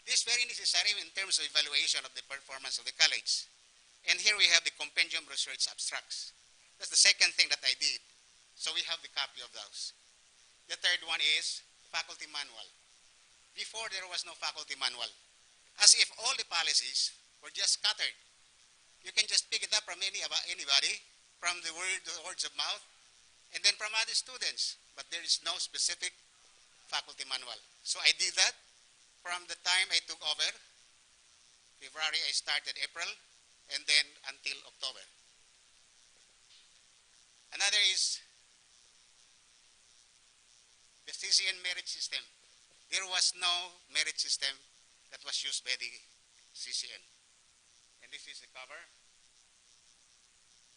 This is very necessary in terms of evaluation of the performance of the college. And here we have the compendium research abstracts. That's the second thing that I did. So we have the copy of those. The third one is faculty manual. Before, there was no faculty manual. As if all the policies were just scattered. You can just pick it up from any, anybody, from the word, the words of mouth, and then from other students. But there is no specific faculty manual. So I did that from the time I took over. February, I started April, and then until October. Another is the C C N merit system. There was no merit system that was used by the C C N. And this is the cover.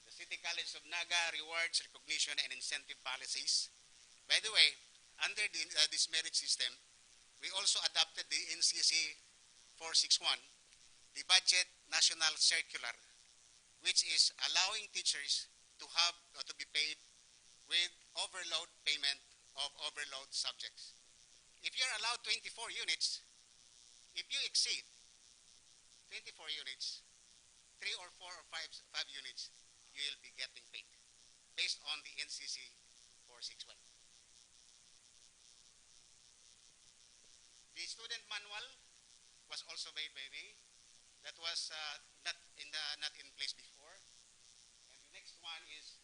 The City College of Naga rewards, recognition, and incentive policies. By the way, under the, uh, this merit system, we also adopted the N C C four six one, the Budget National Circular, which is allowing teachers to have or to be paid with overload payment of overload subjects. If you're allowed twenty-four units, if you exceed twenty-four units, three or four or five, five units, you will be getting paid based on the N C C four six one. The student manual was also made by me. That was uh, not in the not in place before. And the next one is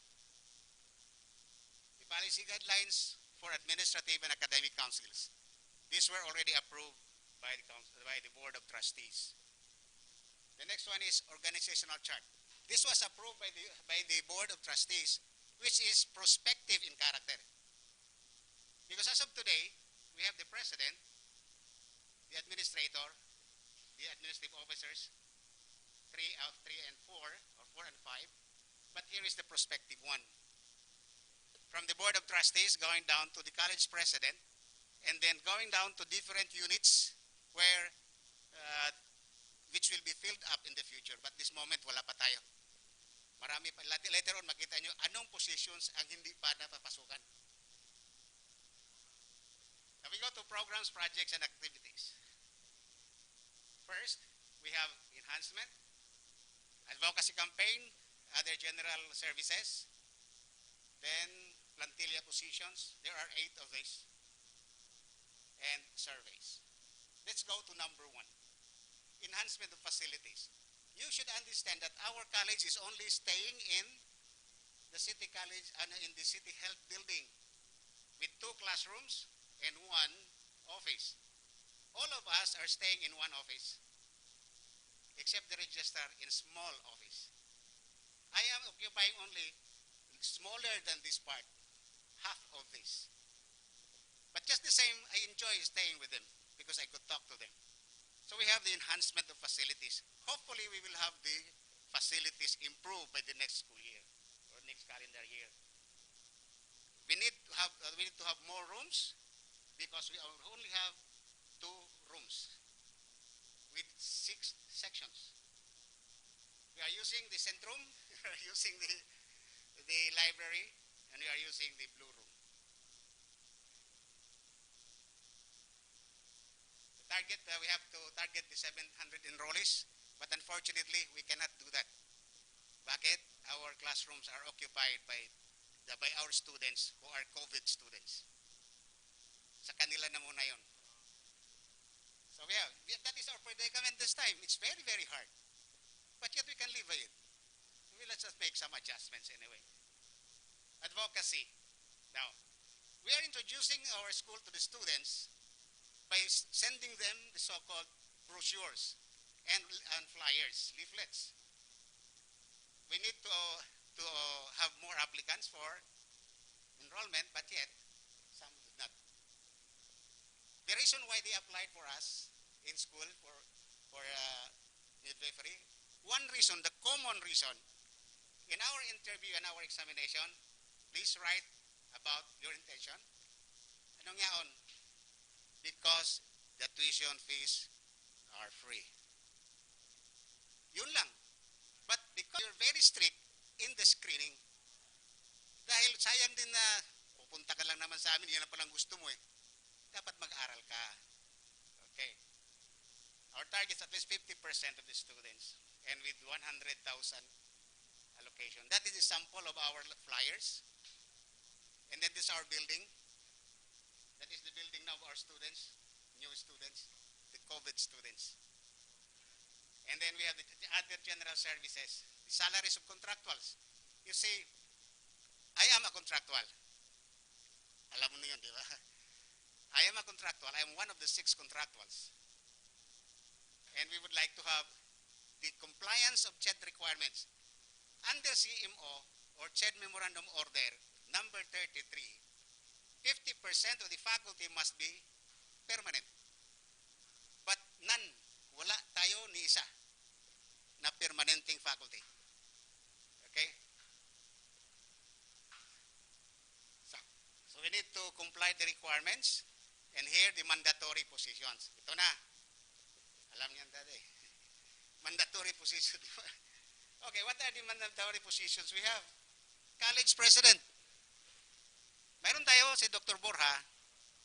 the policy guidelines for administrative and academic councils. These were already approved by the council, by the Board of Trustees. The next one is organizational chart. This was approved by the by the Board of Trustees, which is prospective in character. Because as of today, we have the president, the administrator, the administrative officers, three out of three and four, or four and five. But here is the prospective one. From the Board of Trustees going down to the college president, and then going down to different units where uh, which will be filled up in the future. But this moment, wala pa tayo. Marami pa. Later on, makita nyo anong positions ang hindi pa napapasukan. Now we go to programs, projects, and activities. First, we have enhancement, advocacy campaign, other general services, then plantilla positions. There are eight of these. And surveys. Let's go to number one, enhancement of facilities. You should understand that our college is only staying in the city college, ano, in the city health building with two classrooms and one office. All of us are staying in one office, except the registrar in small office. I am occupying only smaller than this part, half of this. But just the same, I enjoy staying with them because I could talk to them. So we have the enhancement of facilities. Hopefully, we will have the facilities improved by the next school year or next calendar year. We need to have uh, we need to have more rooms because we only have two rooms with six sections. We are using the centrum, we are using the the library, and we are using the blue room. The target, uh, we have to target the seven hundred enrollees, but unfortunately, we cannot do that. Bakit? Our classrooms are occupied by the, by our students who are COVID students. Sa kanila na muna yon. So yeah, we- that is our predicament this time. It's very, very hard. But yet we can live by it. We, let's just make some adjustments anyway. Advocacy. Now, we are introducing our school to the students by s- sending them the so-called brochures and, and flyers, leaflets. We need to, to have more applicants for enrollment, but yet some did not. The reason why they applied for us in school for, for uh, midwifery, one reason, the common reason, in our interview and our examination, please write about your intention. Anong yaon? Because the tuition fees are free. Yun lang. But because you're very strict in the screening, dahil sayang din na pupunta ka lang naman sa amin, yan ang palang gusto mo eh. Dapat mag-aral ka. Okay. Our target is at least fifty percent of the students and with one hundred thousand allocation. That is the sample of our flyers. And then this is our building. That is the building now of our students, new students, the COVID students. And then we have the, the other general services, the salaries of contractuals. You see, I am a contractual. Alam mo na yun, di ba? I am a contractual. I am one of the six contractuals. And we would like to have the compliance of CHED requirements. Under C M O or CHED Memorandum Order number thirty-three, fifty percent of the faculty must be permanent. But none, wala tayo ni isa na permanenteng faculty. Okay? So, so we need to comply the requirements and here the mandatory positions. Ito na. Alam niyan dati. Mandatory position. Okay, what are the mandatory positions we have? College president. Meron tayo si Doctor Borja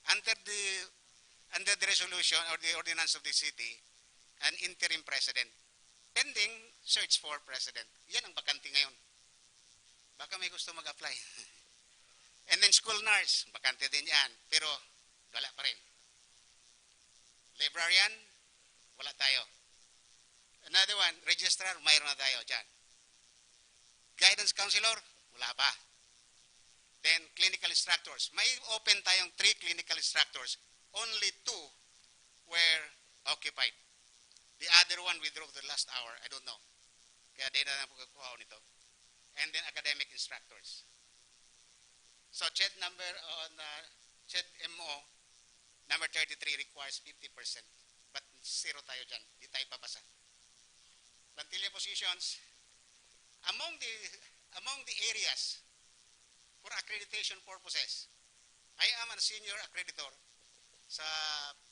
under the under the resolution or the ordinance of the city, an interim president. Pending search for president. Yan ang bakante ngayon. Baka may gusto mag-apply. And then school nurse, bakante din yan. Pero wala pa rin. Librarian, wala tayo. Another one, registrar, mayroon na tayo dyan. Guidance counselor, wala pa. Then, clinical instructors. May open tayong three clinical instructors. Only two were occupied. The other one withdrew the last hour. I don't know. Kaya di na lang pagkakuha nito. And then, academic instructors. So, CHED number on uh, CHED M O, number thirty-three requires fifty percent. But zero tayo dyan. Di tayo papasa. Plantilla positions, among the, among the areas for accreditation purposes, I am a senior accreditor sa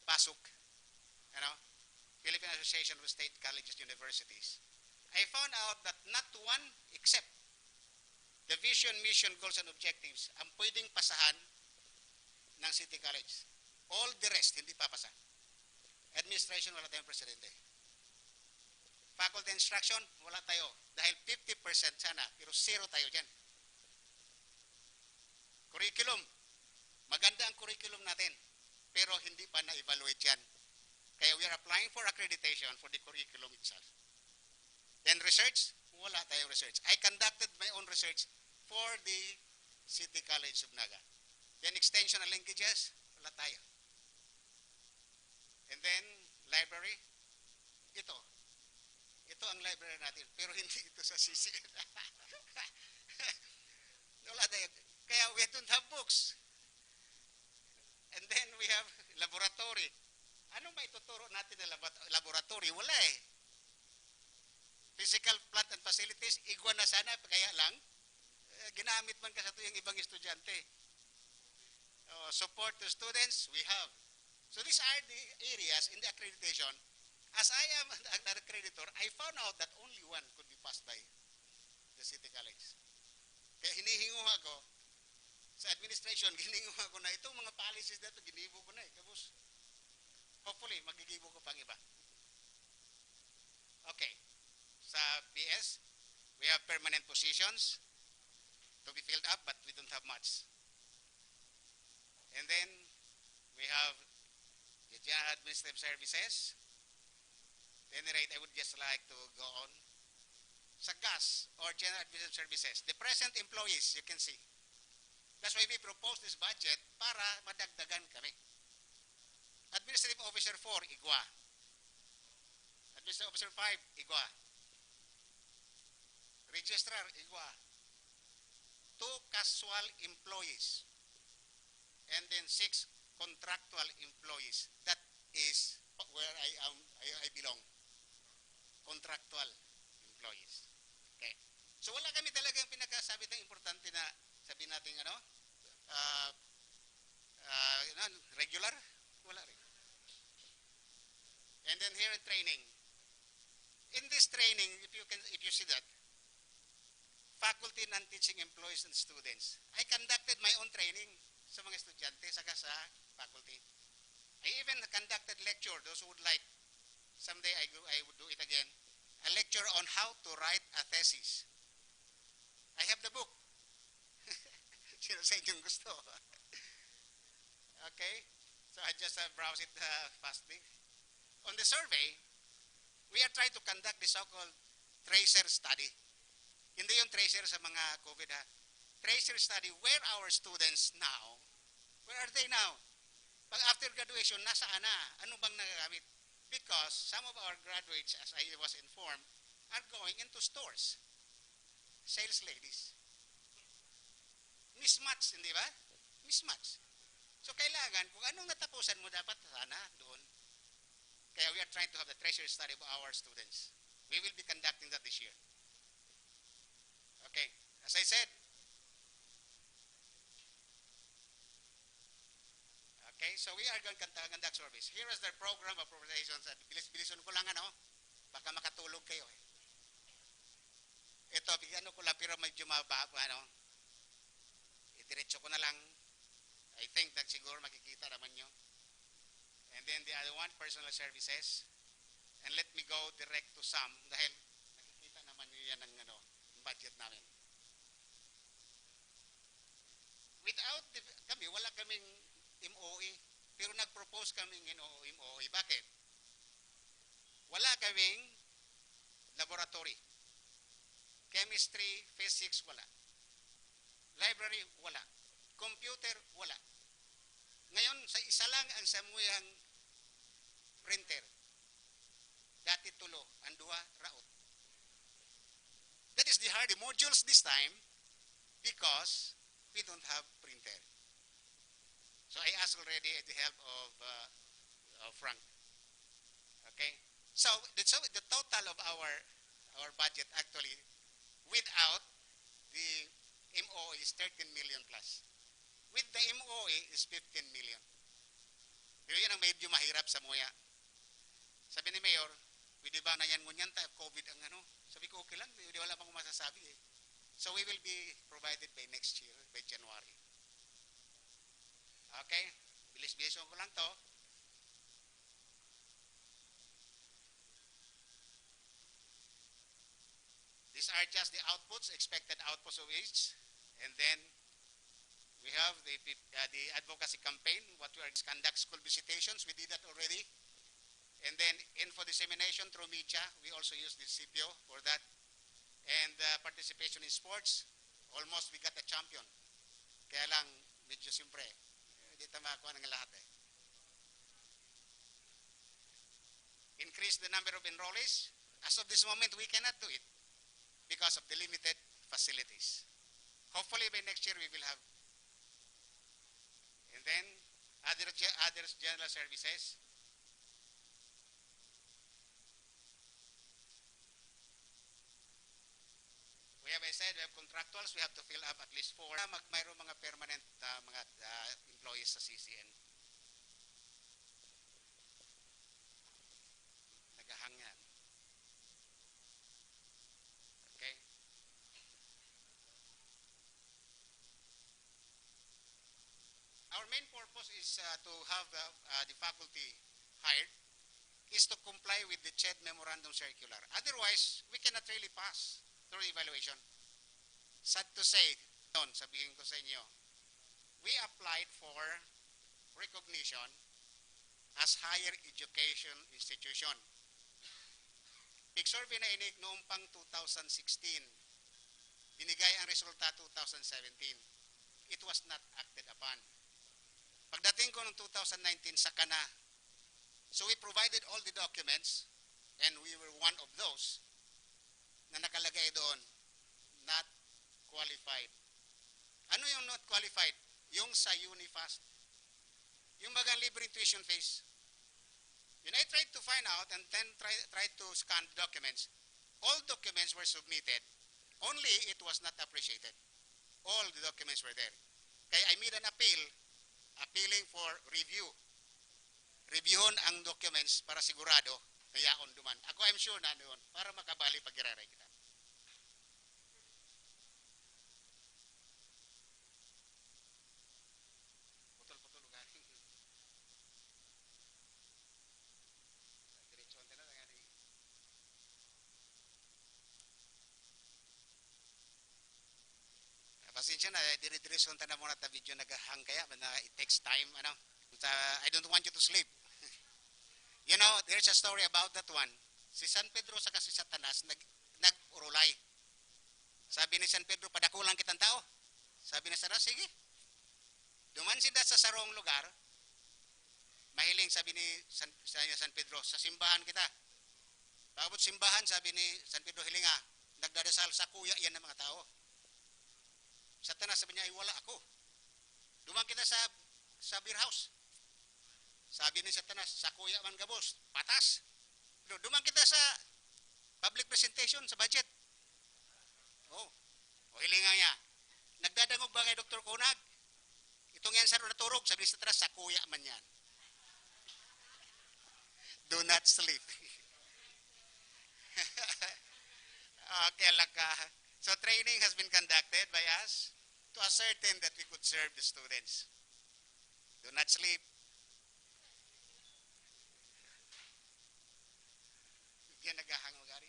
PASUC, you know, Philippine Association of State Colleges and Universities. I found out that not one except the vision, mission, goals, and objectives ang pwedeng pasahan ng City College. All the rest, hindi papasa. Administration, wala tayong presidente. Faculty instruction, wala tayo. Dahil fifty percent sana, pero zero tayo dyan. Curriculum, maganda ang curriculum natin, pero hindi pa na-evaluate yan. Kaya we are applying for accreditation for the curriculum itself. Then research, wala tayong research. I conducted my own research for the City College of Naga. Then extension and linkages, wala tayo. And then library, ito. Ito ang library natin, pero hindi ito sa C C N. Wala tayo. Kaya we don't have books. And then we have laboratory. Anong maituturo natin na laborat- laboratory? Wala eh. Physical plant and facilities, igwa na sana, kaya lang, eh, ginamit man ka sa tuyang ibang estudyante. Oh, support to students, we have. So these are the areas in the accreditation. As I am an, an accreditor, I found out that only one could be passed by the City College. Kaya hinihinguha ko sa administration, hinihinguha ko na itong mga policies na ito, ginibo ko na eh. Tapos, hopefully, magigibo ko pang iba. Okay. Sa P S, we have permanent positions to be filled up, but we don't have much. And then, we have the General Administrative Services. At any rate, I would just like to go on. Sa gas or General Administrative Services, the present employees, you can see. That's why we propose this budget para madagdagan kami. Administrative Officer four, igwa. Administrative Officer five, igwa. Registrar, igwa. Two casual employees. And then six contractual employees. That is where I am, I, I belong. Contractual employees. Okay. So wala kami talagang pinagkasabi ng importante na sabi natin ano, ah, ah, ano, regular? Wala rin. And then here in training. In this training, if you can, if you see that, faculty, non-teaching employees, and students. I conducted my own training sa mga estudyante saka sa faculty. I even conducted lecture, those who would like, someday I, go, I would do it again, a lecture on how to write a thesis. I have the book. Sino sa inyong gusto? Okay? So I just uh, browse it uh, fastly. On the survey, we are trying to conduct the so-called tracer study. Hindi yung tracer sa mga COVID ha. Tracer study, where our students now, where are they now? Pag after graduation, nasaan na? Ano bang nagagamit? Because some of our graduates, as I was informed, are going into stores. Sales ladies. Mismatch, hindi ba? Mismatch. So kailangan, kung anong natapusan mo, dapat sana doon. Kaya we are trying to have the tracer study of our students. We will be conducting that this year. Okay. As I said, okay, so we are going to conduct surveys. Here is the program of appropriations. At bilis-bilisan ko lang ano, baka makatulog kayo eh. Ito, bigyan ko lang pero medyo mababa, ano. Idiretso ko na lang. I think that siguro makikita naman nyo. And then the other one, personal services. And let me go direct to some dahil nakikita naman nyo yan ang ano, budget namin. Without the, kami, wala kaming M O E, pero nag-propose kaming M O E. Bakit? Wala kaming laboratory. Chemistry, physics, wala. Library, wala. Computer, wala. Ngayon, sa isa lang ang samuyang printer. Dati tulo, ang duwa, raot. That is the hardy modules this time because we don't have printer. So I asked already the help of, uh, of Frank. Okay? So the, so the total of our our budget actually without the M O E is thirteen million plus. With the M O E is fifteen million. Pero yan ang medyo mahirap sa muya. Sabi ni Mayor, pwede ba na yan ngunyan ta COVID ang ano? Sabi ko, okay lang, di wala pa akong masasabi eh. So we will be provided by next year, by January. Okay? Bilis-bilisan ko lang to. These are just the outputs, expected outputs of each. And then we have the, uh, the advocacy campaign, what we are conduct school visitations. We did that already. And then info dissemination through media, we also use the C P O for that. And uh, participation in sports, almost we got a champion. Kaya lang, medyo siyempre, hindi tayo makakuha ng lahat eh. Increase the number of enrollees. As of this moment, we cannot do it because of the limited facilities. Hopefully by next year, we will have. And then, other, other general services. We have, I said, we have contractuals, we have to fill up at least four. Mag, mayroong mga permanent uh, mga uh, employees sa C C N. Naghahang yan. Okay? Our main purpose is uh, to have uh, uh, the faculty hired is to comply with the CHED Memorandum Circular. Otherwise, we cannot really pass through evaluation. Sad to say, noon, sabihin ko sa inyo, we applied for recognition as higher education institution. Pig-survey na ini noong pang two thousand sixteen. Binigay ang resulta two thousand seventeen. It was not acted upon. Pagdating ko noong two thousand nineteen, saka na. So we provided all the documents and we were one of those na nakalagay doon, not qualified. Ano yung not qualified? Yung sa Unifast. Yung bagang libreng tuition fees. When I tried to find out and then try, tried to scan the documents, all documents were submitted. Only it was not appreciated. All the documents were there. Kaya I made an appeal, appealing for review. Reviewon ang documents para sigurado na yaon duman. Ako, I'm sure na ano yun, para makabali pag-iraray kita. Putol-putol, ugali. Diretso ang tanan, ang ano eh. Ah, pasensya na, eh, dire-diretso ang tanan muna ta video naghahang kaya, na it takes time, ano. But, uh, I don't want you to sleep. You know, there's a story about that one. Si San Pedro saka si Satanas nag nag-urulay. Sabi ni San Pedro, "Padakulan kitang tao." Sabi ni Satanas, "Sige." Duman sinda sa sarong lugar, mahiling, sabi ni San, sa San Pedro, "Sa simbahan kita." Paabot simbahan, sabi ni San Pedro, "Hilinga, nagdadasal, sakuya yan ng mga tao." Satanas, sabi niya, "Ay, wala ako." Duman kita sa, sa beer house. Sabi ni Satanas, "Sakuya man gabos, patas." Pero duman kita sa public presentation, sa budget. Oh, o hilinga niya. "Nagdadangog ba kay Doktor Kunag?" Itong yan sa naturog, sabi ni Satanas, "Sakuya man yan." Do not sleep. Okay lang ka. So training has been conducted by us to ascertain that we could serve the students. Do not sleep. Yan naghahang, magari.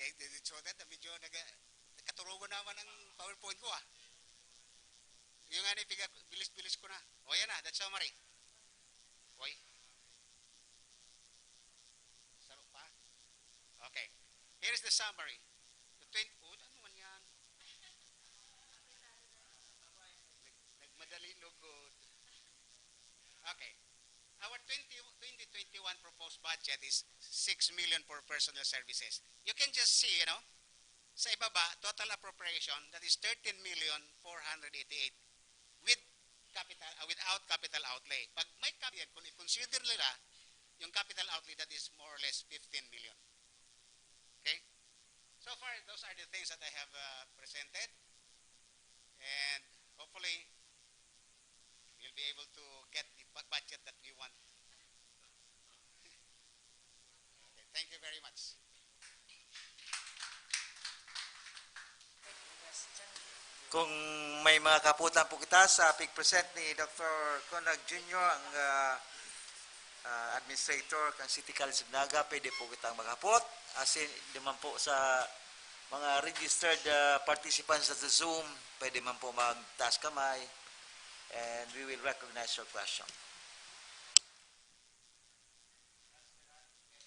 Okay, di- di- so that, medyo nag- nagkaturugo naman ang PowerPoint ko, ah. Yung nga ni, piga, bilis-bilis ko na. O, yan na, that's summary. Okay. Saro pa? Okay. Here is the summary. The twenty, oh, ano man yan? Nag- nagmadali lugod. Okay. Our twenty, twenty twenty-one proposed budget is six million for personal services. You can just see, you know, sa ibaba, total appropriation, that is thirteen million four hundred eighty-eight with capital, uh, without capital outlay. Pag may capital, kung i-consider nila yung capital outlay, that is more or less fifteen million. Okay? So far, those are the things that I have uh, presented. And hopefully, we'll be able to get the bu- budget that we want. Okay, thank you very much. Kung may mga kaputan po kita sa pig-present ni Doctor Conrad Junior, ang ah, ah, administrator kan City College of Naga, pwede po kitang maghapot. Asin naman po sa mga registered ah, participants sa Zoom, pwede man po magtaas kamay and we will recognize your question.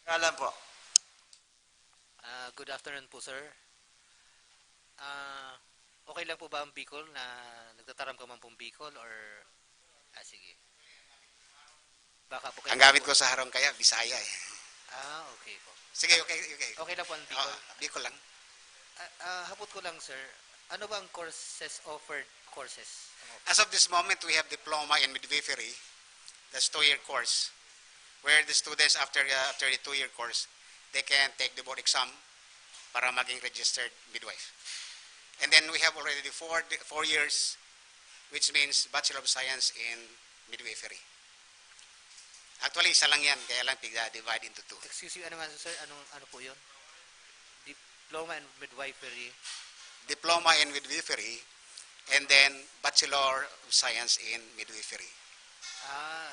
Ngalan po. Ah, good afternoon po, sir. Ah, okay lang po ba ang Bicol na nagtataram ka man pong Bicol or... Ah, sige. Baka po kayo... Ang gamit ko sa harong kaya, Bisaya eh. Ah, okay po. Sige, okay, okay. Okay lang po ang Bicol. Ah, Bicol lang. Ah, ah, hapot ko lang, sir. Ano ba ang courses, offered courses? Ang offered? As of this moment, we have diploma in midwifery. That's two-year course where the students after uh, after the two-year course, they can take the board exam para maging registered midwife. And then we have already the four four years, which means Bachelor of Science in Midwifery. Actually, isa lang yan, kaya lang pigda-divide into two. Excuse me, ano nga sir? Anong, ano po yun? Diploma in Midwifery. Diploma in Midwifery, and then Bachelor of Science in Midwifery. Ah,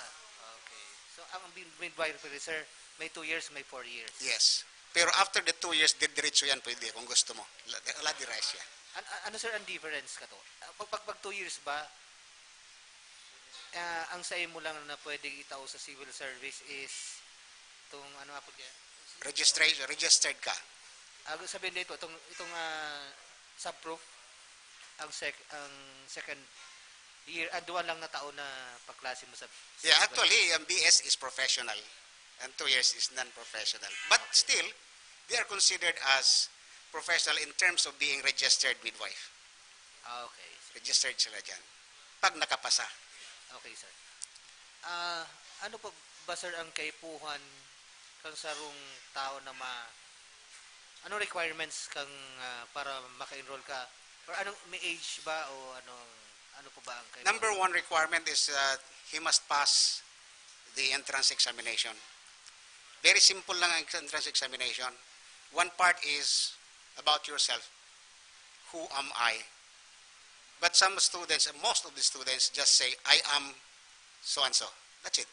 okay. So, ang midwifery, sir, may two years, may four years. Yes. Pero after the two years, didiretso yan pwede kung gusto mo. La, la diretso yan. An- ano, sir, ang difference ka to? Ah, Pag, pag, pag two years ba, ah, ang sa imo lang na pwede itao sa civil service is itong ano nga po diyan? Registration, registered ka. Ah, sabihin dito, itong, itong ah, subprof, ang sec, ang second year, ang duwa lang na taon na pagklase mo sa Yeah, actually, ang B S is professional and two years is non-professional. But still, they are considered as professional in terms of being registered midwife. Ah, okay. Registered sila dyan. Pag nakapasa. Okay, sir. Ah, ano po ba, sir, ang kaipuhan kang sarong tao na ma... Anong requirements kang ah, para maka-enroll ka? Or anong may age ba o anong ano po ba ang kaipuhan? Number one requirement is uh, he must pass the entrance examination. Very simple lang ang entrance examination. One part is about yourself. Who am I? But some students, most of the students just say, I am so-and-so. That's it.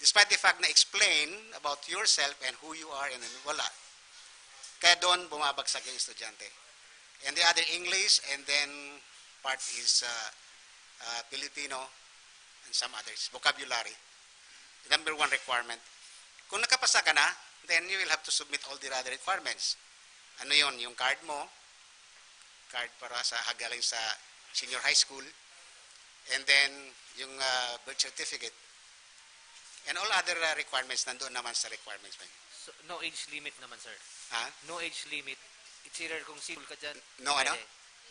Despite the fact na explain about yourself and who you are, and wala. Kaya doon bumabagsak yung estudyante. And the other English, and then part is uh, uh, Filipino, and some others. Vocabulary. Number one requirement. Kung nakapasa ka na, then you will have to submit all the other requirements. Ano yon? Yung card mo, card para sa hagaling sa senior high school, and then yung uh, birth certificate, and all other uh, requirements nandoon naman sa requirements mo. So, no age limit naman, sir. Ha? No age limit. It's either kung single ka dyan. No ano?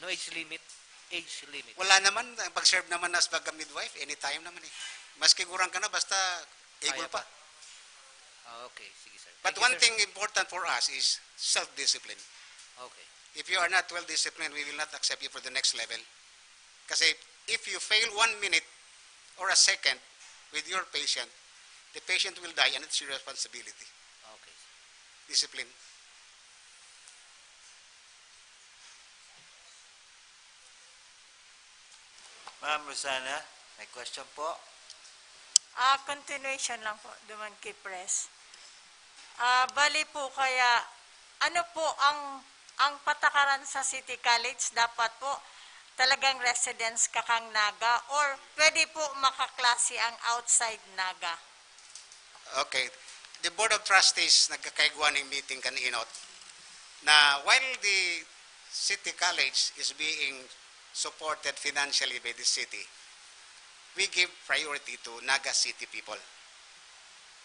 No age limit. Age limit. Wala naman, ang pag-serve naman as baga midwife, anytime naman eh. Maski gurang ka na, basta able pa. Ah, okay, sige, sir. But Thank you, one sir. Thing important for us is self-discipline. Okay. If you are not well-disciplined, we will not accept you for the next level. Kasi if you fail one minute or a second with your patient, the patient will die and it's your responsibility. Okay, sir. Discipline. Ma'am Rosana, may question po? Ah, continuation lang po, duman kay Pres. Ah, bali po kaya, ano po ang ang patakaran sa City College? Dapat po talagang residence ka kang Naga or pwede po makaklase ang outside Naga? Okay. The Board of Trustees nagkakaigwa ng meeting kan inot na while the City College is being supported financially by the city, we give priority to Naga City people.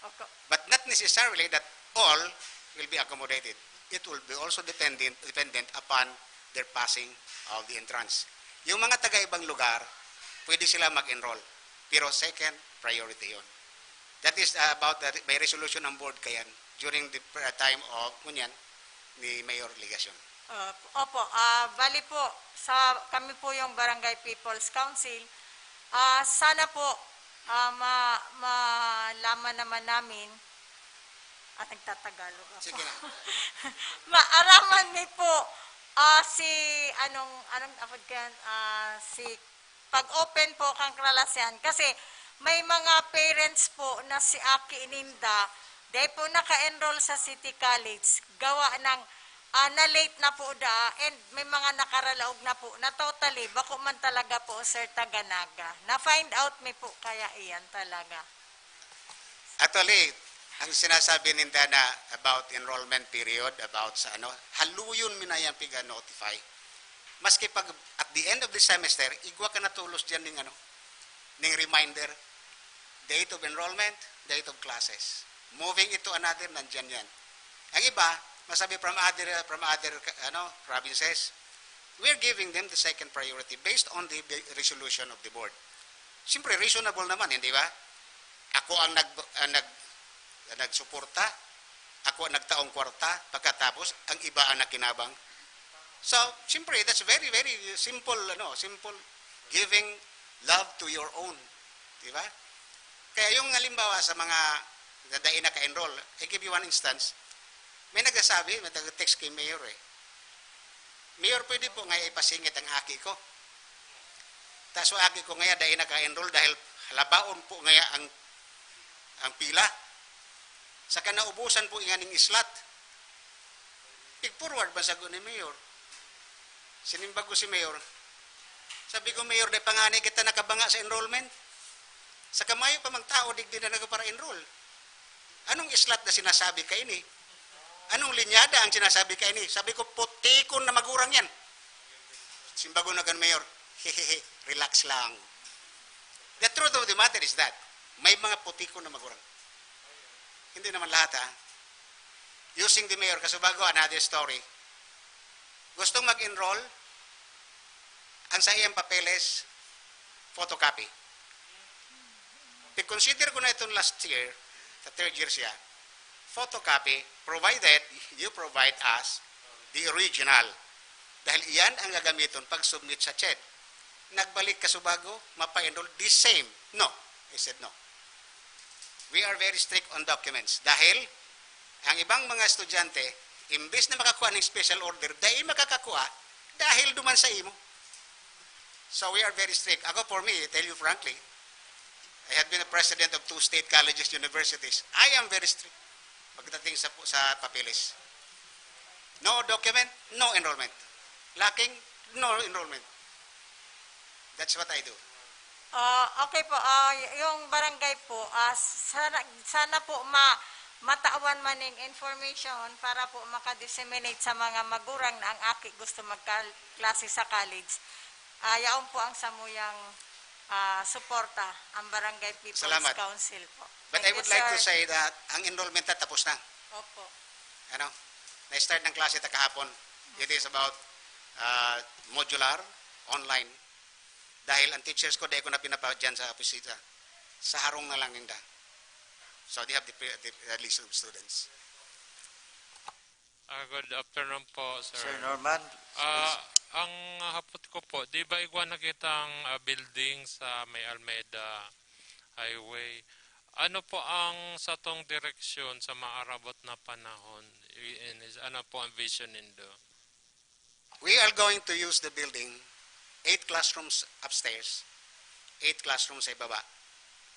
Opo. But not necessarily that all will be accommodated. It will be also dependent, dependent upon their passing of the entrance. Yung mga taga-ibang lugar, pwede sila mag-enroll. Pero second priority yon. That is uh, about the, may resolution ng board kayan during the uh, time of, ngunyan, ni Mayor Legacion. Uh, opo, ah, bali po, sa kami po yung Barangay People's Council, ah, sana po ah, ma malaman naman namin, ah, nagtatagalog ako. Sige na. Maaraman mi po ah, si, anong, anong apod ko yan? Ah, si pag-open po kang klase yan. Kasi may mga parents po na si aki ninda, dahil po naka-enroll sa City College, gawa ng ah, na-late na po da, and may mga nakaralaog na po na totally, bako man talaga po, sir, taga Naga. Na-find out mi po kaya iyan talaga. Actually, ang sinasabi ninda na about enrollment period, about sa ano, haluyon mi na yan piga-notify. Maski pag at the end of the semester, igwa ka na tolos diyan ning ano, ning reminder, date of enrollment, date of classes. Moving it to another, nandiyan yan. Ang iba, masabi from other, from other ano, provinces, we're giving them the second priority based on the resolution of the board. Siyempre, reasonable naman, hindi ba? Ako ang nag-, ang nag-, nagsuporta, ako ang nagtaong kwarta, pagkatapos ang iba ang nakinabang. So, siyempre, that's very, very simple, ano, simple giving love to your own. Di ba? Kaya yung halimbawa sa mga na dai naka-enroll, I give you one instance. May nagsasabi, may nag-text kay Mayor eh. "Mayor, pwede po nga ipasingit ang aki ko?" Tas ang aki ko ngaya dai naka-enroll dahil halabaon po ngaya ang, ang pila. Saka naubusan po nga ning slot. Pig-forward man sago ni Mayor. Sinimbag ko si Mayor. Sabi ko, "Mayor, dai pa ngani kita nakabanga sa enrollment. Saka mayo pa mang tao digdi na nagpara-enroll. Anong slot na sinasabi kaini? Anong linyada ang sinasabi kaini?" Sabi ko, "Putikon na magurang yan." Simbagon na kan Mayor, "Hehehe, relax lang." The truth of the matter is that may mga putikon na magurang. Hindi naman lahat, ha. Using the Mayor, Kasubago, another story. Gustong mag-enroll, ang saiyang papeles, photocopy. Pag-consider ko na itong last year, sa third year siya, photocopy, provided you provide us the original. Dahil iyan ang gagamiton pag-submit sa CHED. Nagbalik Kasubago, mapa-enroll, the same. "No." I said, "No. We are very strict on documents." Dahil ang ibang mga estudyante, imbes na makakuha ng special order, dai makakakua dahil duman sa imo. So we are very strict. Ako, for me, I tell you frankly, I have been a president of two state colleges, universities. I am very strict pagdating sa, sa papeles. No document, no enrollment. Lacking, no enrollment. That's what I do. Ah, okay po. Ah, y- yung barangay po, ah, sana, sana po ma matawan man ning information para po maka-disseminate sa mga magurang na ang aki gusto magklase sa college. Ah, yaon po ang samuyang ah, suporta ang Barangay People's Salamat. Council po. But Thank I you, would like to sir. say that ang enrollment na tapos na. Opo. Ano? Na-start ng klase ta kahapon. It is about uh, modular, online. Dahil ang teachers ko, dahil ko na pinapadyan sa opisina. Sa harong na lang ninda. So they have the, the, the list of students. Ah, good afternoon po, sir. Sir Norman, Ah, ang hapot ko po, di ba igwa na kitang ah, building sa may Almeda Highway? Ano po ang satong direksyon sa maarabot na panahon? I- in- is- Ano po ang vision nindo? We are going to use the building, eight classrooms upstairs, eight classrooms sa ibaba.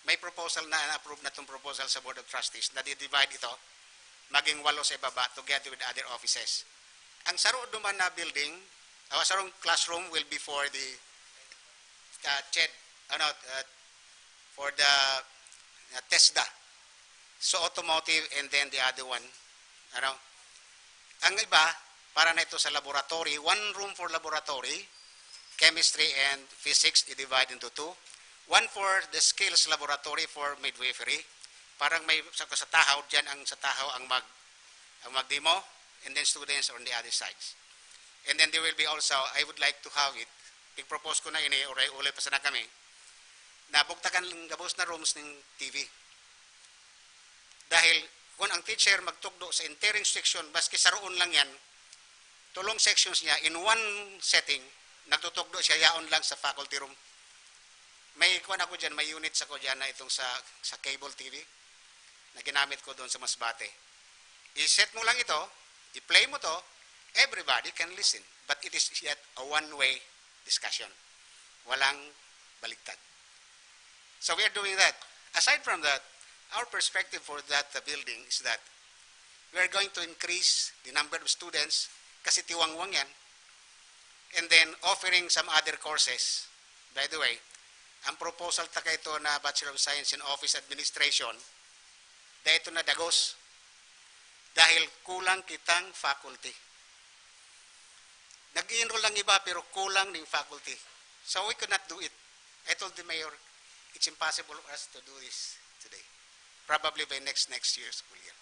May proposal na, na-approve na itong proposal sa Board of Trustees na di-divide ito, maging walo sa ibaba together with other offices. Ang saro duman na building, ang sarong classroom will be for the uh, CHED, ano, uh, for the uh, TESDA. So automotive and then the other one. Ano? Ang iba, para na ito sa laboratory, one room for laboratory, chemistry and physics, i-divide into two. One for the skills laboratory for midwifery. Parang may sa, sa tahaw, dyan ang sa tahaw ang mag ang magdemo, and then students on the other sides. And then there will be also, I would like to have it, pig-propose ko na ini, uray-ulay pa sana kami, na bugtakan lang gabos na rooms ng T V. Dahil kung ang teacher magtugdo sa entire section, maski saroon lang yan, tulong sections niya in one setting, nagtutugdo siya yaon lang sa faculty room. May kuan ako dyan, may units ako dyan na itong sa, sa cable T V na ginamit ko doon sa Masbate. I-set mo lang ito, i-play mo to, everybody can listen. But it is yet a one-way discussion. Walang baligtad. So we are doing that. Aside from that, our perspective for that uh, building is that we are going to increase the number of students kasi tiwangwang yan. And then offering some other courses. By the way, ang proposal ta kaito na Bachelor of Science in Office Administration, dahil ito na dagos. Dahil kulang kitang faculty. Nag-enroll lang iba pero kulang ning faculty. So we could not do it. I told the mayor, it's impossible for us to do this today. Probably by next next year school year.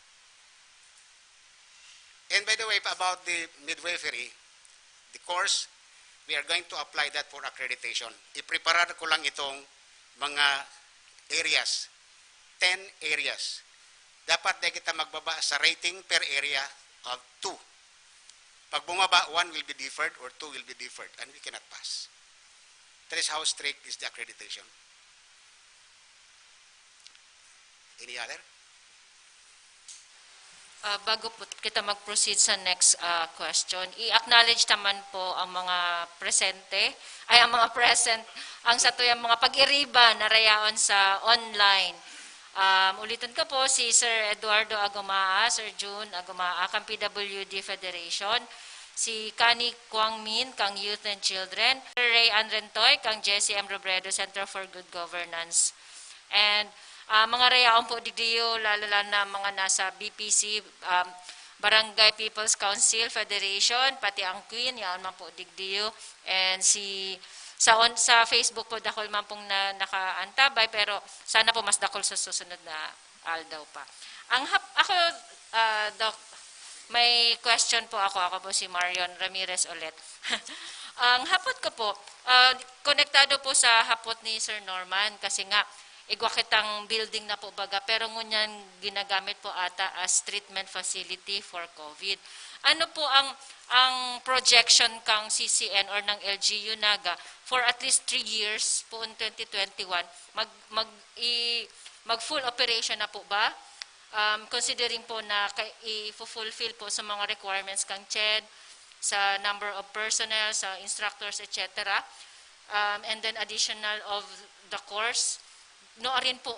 And by the way, about the midwifery, the course, we are going to apply that for accreditation. Ipreparar ko lang itong mga areas. ten areas. Dapat di kita magbaba sa rating per area of two. Pag bumaba, one will be deferred or two will be deferred, and we cannot pass. That is how strict is the accreditation. Any other? Ah, bago po kita mag-proceed sa next ah, question, i-acknowledge naman po ang mga presente, ay ang mga present, ang satuyang mga pag-iriba na rayaon sa online. Um, ulitin ko po, si Sir Eduardo Agumaa, Sir June Agumaa, kang P W D Federation, si Kani Kwang Min, kang Youth and Children, Sir Ray Anrentoy, kang J C M Robredo Center for Good Governance. And ah, mga rayaon po digdiyo, lalo lang na mga nasa B P C, um, Barangay People's Council Federation, pati ang Queen, yaon man po digdiyo. And si sa on, sa Facebook po, dakol man pong na, nakaantabay, pero sana po mas dakol sa susunod na aldaw pa. Ang hap, ako, ah, Doc, may question po ako. Ako po si Marion Ramirez ulit. Ang hapot ko po, ah, konektado po sa hapot ni Sir Norman kasi nga igwa kitang building na po baga, pero ngunyan ginagamit po ata as treatment facility for COVID. Ano po ang ang projection kang C C N or ng L G U Naga for at least three years po in twenty twenty-one, mag mag i, mag full operation na po ba? Um, considering po na kay, i-fulfill po sa mga requirements kang CHED, sa number of personnel, sa instructors, et cetera, um, and then additional of the course, no rin po